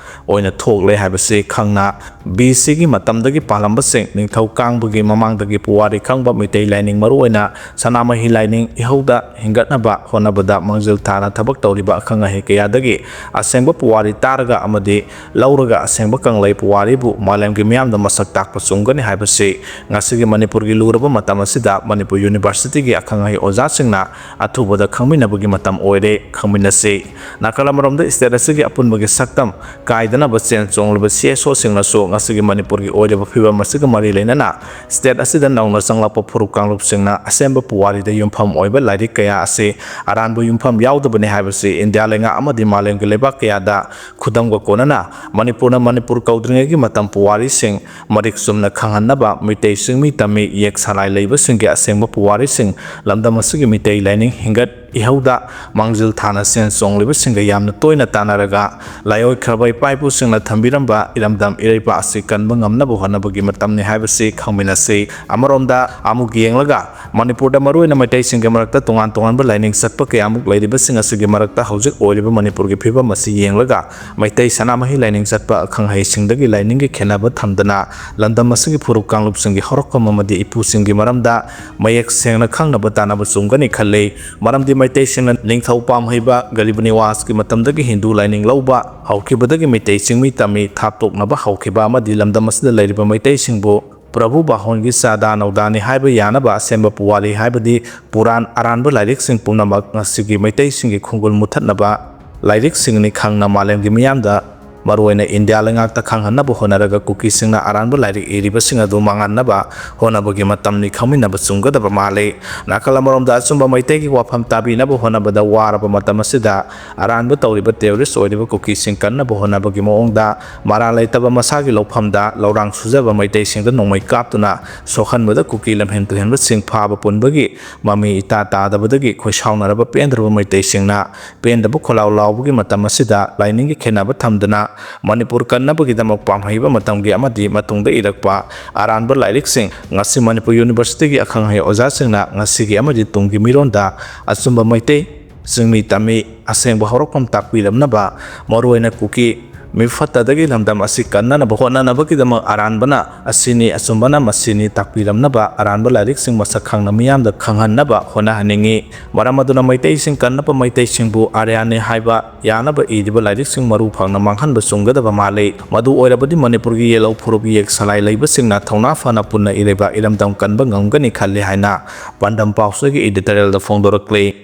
ꯑꯣꯏꯅ ꯊꯣꯛꯂꯦ ꯍꯥꯏꯕꯁꯤ ꯈꯪꯅ, ꯕꯤ ꯁꯤꯒꯤ ꯃꯇꯝꯗꯒꯤ ꯄꯥꯜꯂꯝꯕꯁꯤꯡ, ꯅꯤꯡꯊꯧ ꯀꯥꯡꯕꯒꯤ ꯃꯃꯥꯡꯗꯒꯤ ꯄꯨꯋꯥꯔꯤ ꯈꯪꯕ ꯃꯤꯇꯩ ꯂꯥꯏꯅꯤꯡ, ꯃꯔꯨꯑꯣꯏꯅ ꯁꯅꯥꯃꯍꯤ ꯂꯥꯏꯅꯤꯡ ꯏꯍꯧꯗ ꯍꯤꯡꯒꯠꯅꯕ ꯍꯣꯠꯅꯕꯗ ꯃꯥꯡꯖꯤꯜ ꯊꯥꯅ ꯊꯕꯛ ꯇꯧꯔꯤꯕ ꯑꯈꯪ ꯑꯍꯩ ꯀꯌꯥꯗꯒꯤ ꯑꯁꯦꯡꯕ ꯄꯨꯋꯥꯔꯤ ꯇꯥꯔꯒ ꯑꯃꯗꯤ ꯂꯧꯔꯒ ꯑꯁꯦꯡꯕ ꯀꯪꯂꯩ ꯄꯨꯋꯥꯔꯤꯕꯨ ꯃꯥꯂꯦꯝꯒꯤ ꯃꯤꯌꯥꯝꯗ ꯃꯁꯛ ꯇꯥꯛꯄ ꯆꯨꯝꯒꯅꯤ ꯍꯥꯏꯕꯁꯤ ꯉꯁꯤꯒꯤ ꯃꯅꯤꯄꯨꯔꯒꯤ ꯂꯨꯔꯕ ꯃꯇꯝ ꯑꯁꯤꯗ ꯃꯅꯤꯄꯨꯔ ꯌꯨꯅꯤꯚꯔꯁꯤꯇꯤꯒꯤ ꯑꯈꯪ ꯑꯍꯩ ꯑꯣꯖꯥꯁꯤꯡꯅ ꯑꯊꯨꯕꯗ ꯈꯪꯃꯤꯟꯅꯕꯒꯤ ꯃꯇꯝ ꯑꯣꯏꯔꯦ꯫ ꯈꯪꯃꯤꯟꯅꯁꯤ꯫ ꯅꯥꯀꯜ ꯑꯃꯔꯣꯝꯗ state ꯑꯁꯤꯒꯤ ꯑꯄꯨꯟꯕꯒꯤ ꯁꯛꯇꯝ ꯀꯥꯏꯗꯅꯕ ꯆꯦꯟ ꯆꯣꯡꯂꯤꯕ C S Oꯁꯤꯡꯅꯁꯨ ꯉꯁꯤꯒꯤ ꯃꯅꯤꯄꯨꯔꯒꯤ ꯑꯣꯏꯔꯤꯕ ꯐꯤꯕꯝ ꯑꯁꯤꯒ ꯃꯔꯤ ꯂꯩꯅꯅ state ꯑꯁꯤꯗ ꯅꯧꯅ ꯆꯪꯂꯛꯄ ꯐꯨꯔꯨꯞ ꯀꯥꯡꯂꯨꯞꯁꯤꯡꯅ ꯑꯁꯦꯝꯕ ꯄꯨꯋꯥꯔꯤꯗ ꯌꯨꯝꯐꯝ ꯑꯣꯏꯕ ꯂꯥꯏꯔꯤꯛ ꯀꯌꯥ ꯑꯁꯤ ꯑꯔꯥꯟꯕ ꯌꯨꯝꯐꯝ ꯌꯥꯎꯗꯕꯅꯤ ꯍꯥꯏꯕꯁꯤ ꯏꯟꯗꯤꯌꯥ ꯂꯩꯉꯥꯛ ꯑꯃꯗꯤ ꯃꯥꯂꯦꯝꯒꯤ ꯂꯩꯕꯥꯛ ꯀꯌꯥꯗ ꯈꯨꯗꯝꯒ ꯀꯣꯟꯅꯅ ꯃꯅꯤꯄꯨꯔꯅ ꯃꯅꯤꯄꯨꯔ ꯀꯧꯗ꯭ꯔꯤꯉꯩꯒꯤ ꯃꯇꯝ ꯄꯨꯋꯥꯔꯤꯁꯤꯡ ꯃꯔꯤꯛ ꯆꯨꯝꯅ ꯈꯪꯍꯟꯅꯕ ꯃꯩꯇꯩ ꯆꯤꯡꯃꯤ ꯇꯝꯃꯤ ꯌꯦꯛ ꯁꯂꯥꯏ ꯂꯩꯕꯁꯤꯡꯒꯤ ꯑꯁꯦꯡꯕ ꯄꯨꯋꯥꯔꯤꯁꯤꯡ, ꯂꯝꯗꯝ ꯑꯁꯤꯒꯤ ꯃꯤꯇꯩ ꯂꯥꯏꯅꯤꯡ ꯍꯤꯡꯒꯠ ꯏꯍꯧꯗ ꯃꯥꯡꯖꯤꯜ ꯊꯥꯅ ꯆꯦꯟ ꯆꯣꯡꯂꯤꯕꯁꯤꯡꯒ ꯌꯥꯝꯅ ꯇꯣꯏꯅ ꯇꯥꯟꯅꯔꯒ ꯂꯥꯏꯑꯣꯏꯈ꯭ꯔꯕ ꯏꯄꯥ ꯏꯄꯨꯁꯤꯡꯅ ꯊꯝꯕꯤꯔꯝꯕ ꯏꯔꯝꯗꯝ ꯏꯔꯩꯄꯥꯛ ꯑꯁꯤ ꯀꯟꯕ ꯉꯝꯅꯕ ꯍꯣꯠꯅꯕꯒꯤ ꯃꯇꯝꯅꯤ ꯍꯥꯏꯕꯁꯤ ꯈꯪꯃꯤꯟꯅꯁꯤ꯫ ꯑꯃꯔꯣꯝꯗ ꯑꯃꯨꯛ ꯌꯦꯡꯂꯒ ꯃꯅꯤꯄꯨꯔꯗ ꯃꯔꯨꯑꯣꯏꯅ ꯃꯩꯇꯩꯁꯤꯡꯒꯤ ꯃꯔꯛꯇ ꯇꯣꯉꯥꯟ ꯇꯣꯉꯥꯟꯕ ꯂꯥꯏꯅꯤꯡ ꯆꯠꯄ ꯀꯌꯥꯃꯨꯛ ꯂꯩꯔꯤꯕꯁꯤꯡ ꯑꯁꯤꯒꯤ ꯃꯔꯛꯇ ꯍꯧꯖꯤꯛ ꯑꯣꯏꯔꯤꯕ ꯃꯅꯤꯄꯨꯔꯒꯤ ꯐꯤꯕꯝ ꯑꯁꯤ ꯌꯦꯡꯂꯒ ꯃꯩꯇꯩ ꯁꯅꯥꯃꯍꯤ ꯂꯥꯏꯅꯤꯡ ꯆꯠꯄ ꯑꯈꯪ ꯑꯍꯩꯁꯤꯡꯗꯒꯤ ꯂꯥꯏꯅꯤꯡꯒꯤ ꯈꯦꯠꯅꯕ ꯊꯝꯗꯅ ꯂꯝꯗꯝ ꯑꯁꯤꯒꯤ ꯐꯨꯔꯨꯞ ꯀꯥꯡꯂꯨꯞꯁꯤꯡꯒꯤ ꯍꯧꯔꯛꯐꯝ ꯑꯃꯗꯤ ꯏꯄꯨꯁꯤꯡꯒꯤ ꯃꯔꯝꯗ ꯃꯌꯦꯛ ꯁꯦꯡꯅ ꯈꯪꯅꯕ ꯇꯥꯟꯅꯕ ꯆꯨꯝꯒꯅꯤ ꯈꯜꯂꯤ꯫ ꯃꯔꯝꯗꯤ ꯃꯩꯇꯩꯁꯤꯡꯅ ꯅꯤꯡꯊꯧ ꯄꯥꯝꯍꯩꯕ ꯒꯔꯤꯕ ꯅꯤꯋꯥꯖꯀꯤ ꯃꯇꯝꯗꯒꯤ ꯍꯤꯟꯗꯨ ꯂꯥꯏꯅꯤꯡ ꯂꯧꯕ ꯍꯧꯈꯤꯕꯗꯒꯤ ꯃꯩꯇꯩ ꯆꯤꯡꯃꯤ ꯇꯝꯃꯤ ꯊꯥꯞꯇꯣꯛꯅꯕ ꯍꯧꯈꯤꯕ ꯑꯃꯗꯤ ꯂꯝꯗꯝ ꯑꯁꯤꯗ ꯂꯩꯔꯤꯕ ꯃꯩꯇꯩꯁꯤꯡꯕꯨ ꯄ꯭ꯔꯚꯨ ꯕꯥꯍꯣꯟꯒꯤ ꯆꯥꯗꯥ ꯅꯧꯗꯥꯅꯤ ꯍꯥꯏꯕ ꯌꯥꯅꯕ ꯑꯁꯦꯝꯕ ꯄꯨꯋꯥꯔꯤ ꯍꯥꯏꯕꯗꯤ ꯄꯨꯔꯥꯟ ꯑꯔꯥꯟꯕ ꯂꯥꯏꯔꯤꯛꯁꯤꯡ ꯄꯨꯝꯅꯃꯛ ꯉꯁꯤꯒꯤ ꯃꯩꯇꯩꯁꯤꯡꯒꯤ ꯈꯣꯡꯒꯨꯜ ꯃꯨꯊꯠꯅꯕ ꯂꯥꯏꯔꯤꯛꯁꯤꯡꯅꯤ ꯈꯪꯅ ꯃꯥꯂꯦꯝꯒꯤ ꯃꯤꯌꯥꯝꯗ ꯃꯔꯨꯑꯣꯏꯅ ꯏꯟꯗꯤꯌꯥ ꯂꯩꯉꯥꯛꯇ ꯈꯪꯍꯟꯅꯕ ꯍꯣꯠꯅꯔꯒ ꯀꯨꯀꯤꯁꯤꯡꯅ ꯑꯔꯥꯟꯕ ꯂꯥꯏꯔꯤꯛ ꯏꯔꯤꯕꯁꯤꯡ ꯑꯗꯨ ꯃꯥꯡꯍꯟꯅꯕ ꯍꯣꯠꯅꯕꯒꯤ ꯃꯇꯝꯅꯤ ꯈꯪꯃꯤꯟꯅꯕ ꯆꯨꯝꯒꯗꯕ ꯃꯥꯜꯂꯤ꯫ ꯅꯥꯀꯜ ꯑꯃꯔꯣꯝꯗ ꯑꯆꯨꯝꯕ ꯃꯩꯇꯩꯒꯤ ꯋꯥꯐꯝ ꯇꯥꯕꯤꯅꯕ ꯍꯣꯠꯅꯕꯗ ꯋꯥꯔꯕ ꯃꯇꯝ ꯑꯁꯤꯗ ꯑꯔꯥꯟꯕ ꯇꯧꯔꯤꯕ terrorist ꯑꯣꯏꯔꯤꯕ ꯀꯨꯀꯤꯁꯤꯡ ꯀꯟꯅꯕ ꯍꯣꯠꯅꯕꯒꯤ ꯃꯑꯣꯡꯗ ꯃꯔꯥꯜ ꯂꯩꯇꯕ ꯃꯁꯥꯒꯤ ꯂꯧꯐꯝꯗ ꯂꯧꯔꯥꯡ ꯁꯨꯖꯕ ꯃꯩꯇꯩꯁꯤꯡꯗ ꯅꯣꯡꯃꯩ ꯀꯥꯞꯇꯨꯅ ꯁꯣꯛꯍꯟꯕꯗ ꯀꯨꯀꯤ ꯂꯝꯍꯦꯟ ꯇꯨꯍꯦꯟꯕꯁꯤꯡ ꯐꯥꯕ ꯄꯨꯟꯕꯒꯤ ꯃꯃꯤ ꯏꯇꯥ ꯇꯥꯗꯕꯗꯒꯤ ꯈꯣꯏꯁꯥꯎꯅꯔꯕ ꯄꯦꯟꯗ꯭ꯔꯕ ꯃꯩꯇꯩꯁꯤꯡꯅ ꯄꯦꯟꯗꯕ ꯈꯣꯜꯂꯥꯎ ꯂꯥꯎꯕꯒꯤ ꯃꯇꯝ ꯑꯁꯤꯗ ꯂꯥꯏꯅꯤꯡꯒꯤ ꯈꯦꯠꯅꯕ ꯊꯝꯗꯅ ꯃꯅꯤꯄꯨꯔ ꯀꯟꯅꯕꯒꯤꯗꯃꯛ ꯄꯥꯝꯍꯩꯕ ꯃꯇꯝꯒꯤ ꯑꯃꯗꯤ ꯃꯇꯨꯡꯗ ꯏꯔꯛꯄ ꯑꯔꯥꯟꯕ ꯂꯥꯏꯔꯤꯛꯁꯤꯡ ꯉꯁꯤ ꯃꯅꯤꯄꯨꯔ ꯌꯨꯅꯤꯚꯔꯁꯤꯇꯤꯒꯤ ꯑꯈꯪ ꯑꯍꯩ ꯑꯣꯖꯥꯁꯤꯡꯅ ꯉꯁꯤꯒꯤ ꯑꯃꯗꯤ ꯇꯨꯡꯒꯤ ꯃꯤꯔꯣꯟꯗ ꯑꯆꯨꯝꯕ ꯃꯩꯇꯩ ꯆꯤꯡꯃꯤ ꯇꯝꯃꯤ ꯑꯁꯦꯡꯕ ꯍꯧꯔꯛꯐꯝ ꯇꯥꯛꯄꯤꯔꯝꯅꯕ ꯃꯔꯨꯑꯣꯏꯅ ꯀꯨꯀꯤ ꯃꯤꯐꯠꯇꯗꯒꯤ ꯂꯝꯗꯝ ꯑꯁꯤ ꯀꯟꯅꯅꯕ ꯍꯣꯠꯅꯅꯕꯒꯤꯗꯃꯛ ꯑꯔꯥꯟꯕꯅ ꯑꯁꯤꯅꯤ, ꯑꯆꯨꯝꯕꯅ ꯃꯁꯤꯅꯤ ꯇꯥꯛꯄꯤꯔꯝꯅꯕ ꯑꯔꯥꯟꯕ ꯂꯥꯏꯔꯤꯛꯁꯤꯡ ꯃꯁꯛ ꯈꯪꯅ ꯃꯤꯌꯥꯝꯗ ꯈꯪꯍꯟꯅꯕ ꯍꯣꯠꯅꯍꯟꯅꯤꯡꯏ꯫ ꯃꯔꯝ ꯑꯗꯨꯅ ꯃꯩꯇꯩꯁꯤꯡ ꯀꯟꯅꯕ ꯃꯩꯇꯩꯁꯤꯡꯕꯨ ꯑꯥꯔꯌꯥꯅꯤ ꯍꯥꯏꯕ ꯌꯥꯅꯕ ꯏꯔꯤꯕ ꯂꯥꯏꯔꯤꯛꯁꯤꯡ ꯃꯔꯨ ꯐꯪꯅ ꯃꯥꯡꯍꯟꯕ ꯆꯨꯝꯒꯗꯕ ꯃꯥꯜꯂꯤ꯫ ꯃꯗꯨ ꯑꯣꯏꯔꯕꯗꯤ ꯃꯅꯤꯄꯨꯔꯒꯤ ꯌꯦꯜꯍꯧ ꯐꯨꯔꯨꯞ ꯌꯦꯛ ꯁꯂꯥꯏ ꯂꯩꯕꯁꯤꯡꯅ ꯊꯧꯅꯥ ꯐꯅ ꯄꯨꯟꯅ ꯏꯔꯤꯕ ꯏꯔꯝꯗꯝ ꯀꯟꯕ ꯉꯝꯒꯅꯤ ꯈꯜꯂꯤ ꯍꯥꯏꯅ ꯄꯥꯟꯗꯝ ꯄꯥꯎꯆꯦꯒꯤ editorialꯗ ꯐꯣꯡꯗꯣꯔꯛꯂꯤ꯫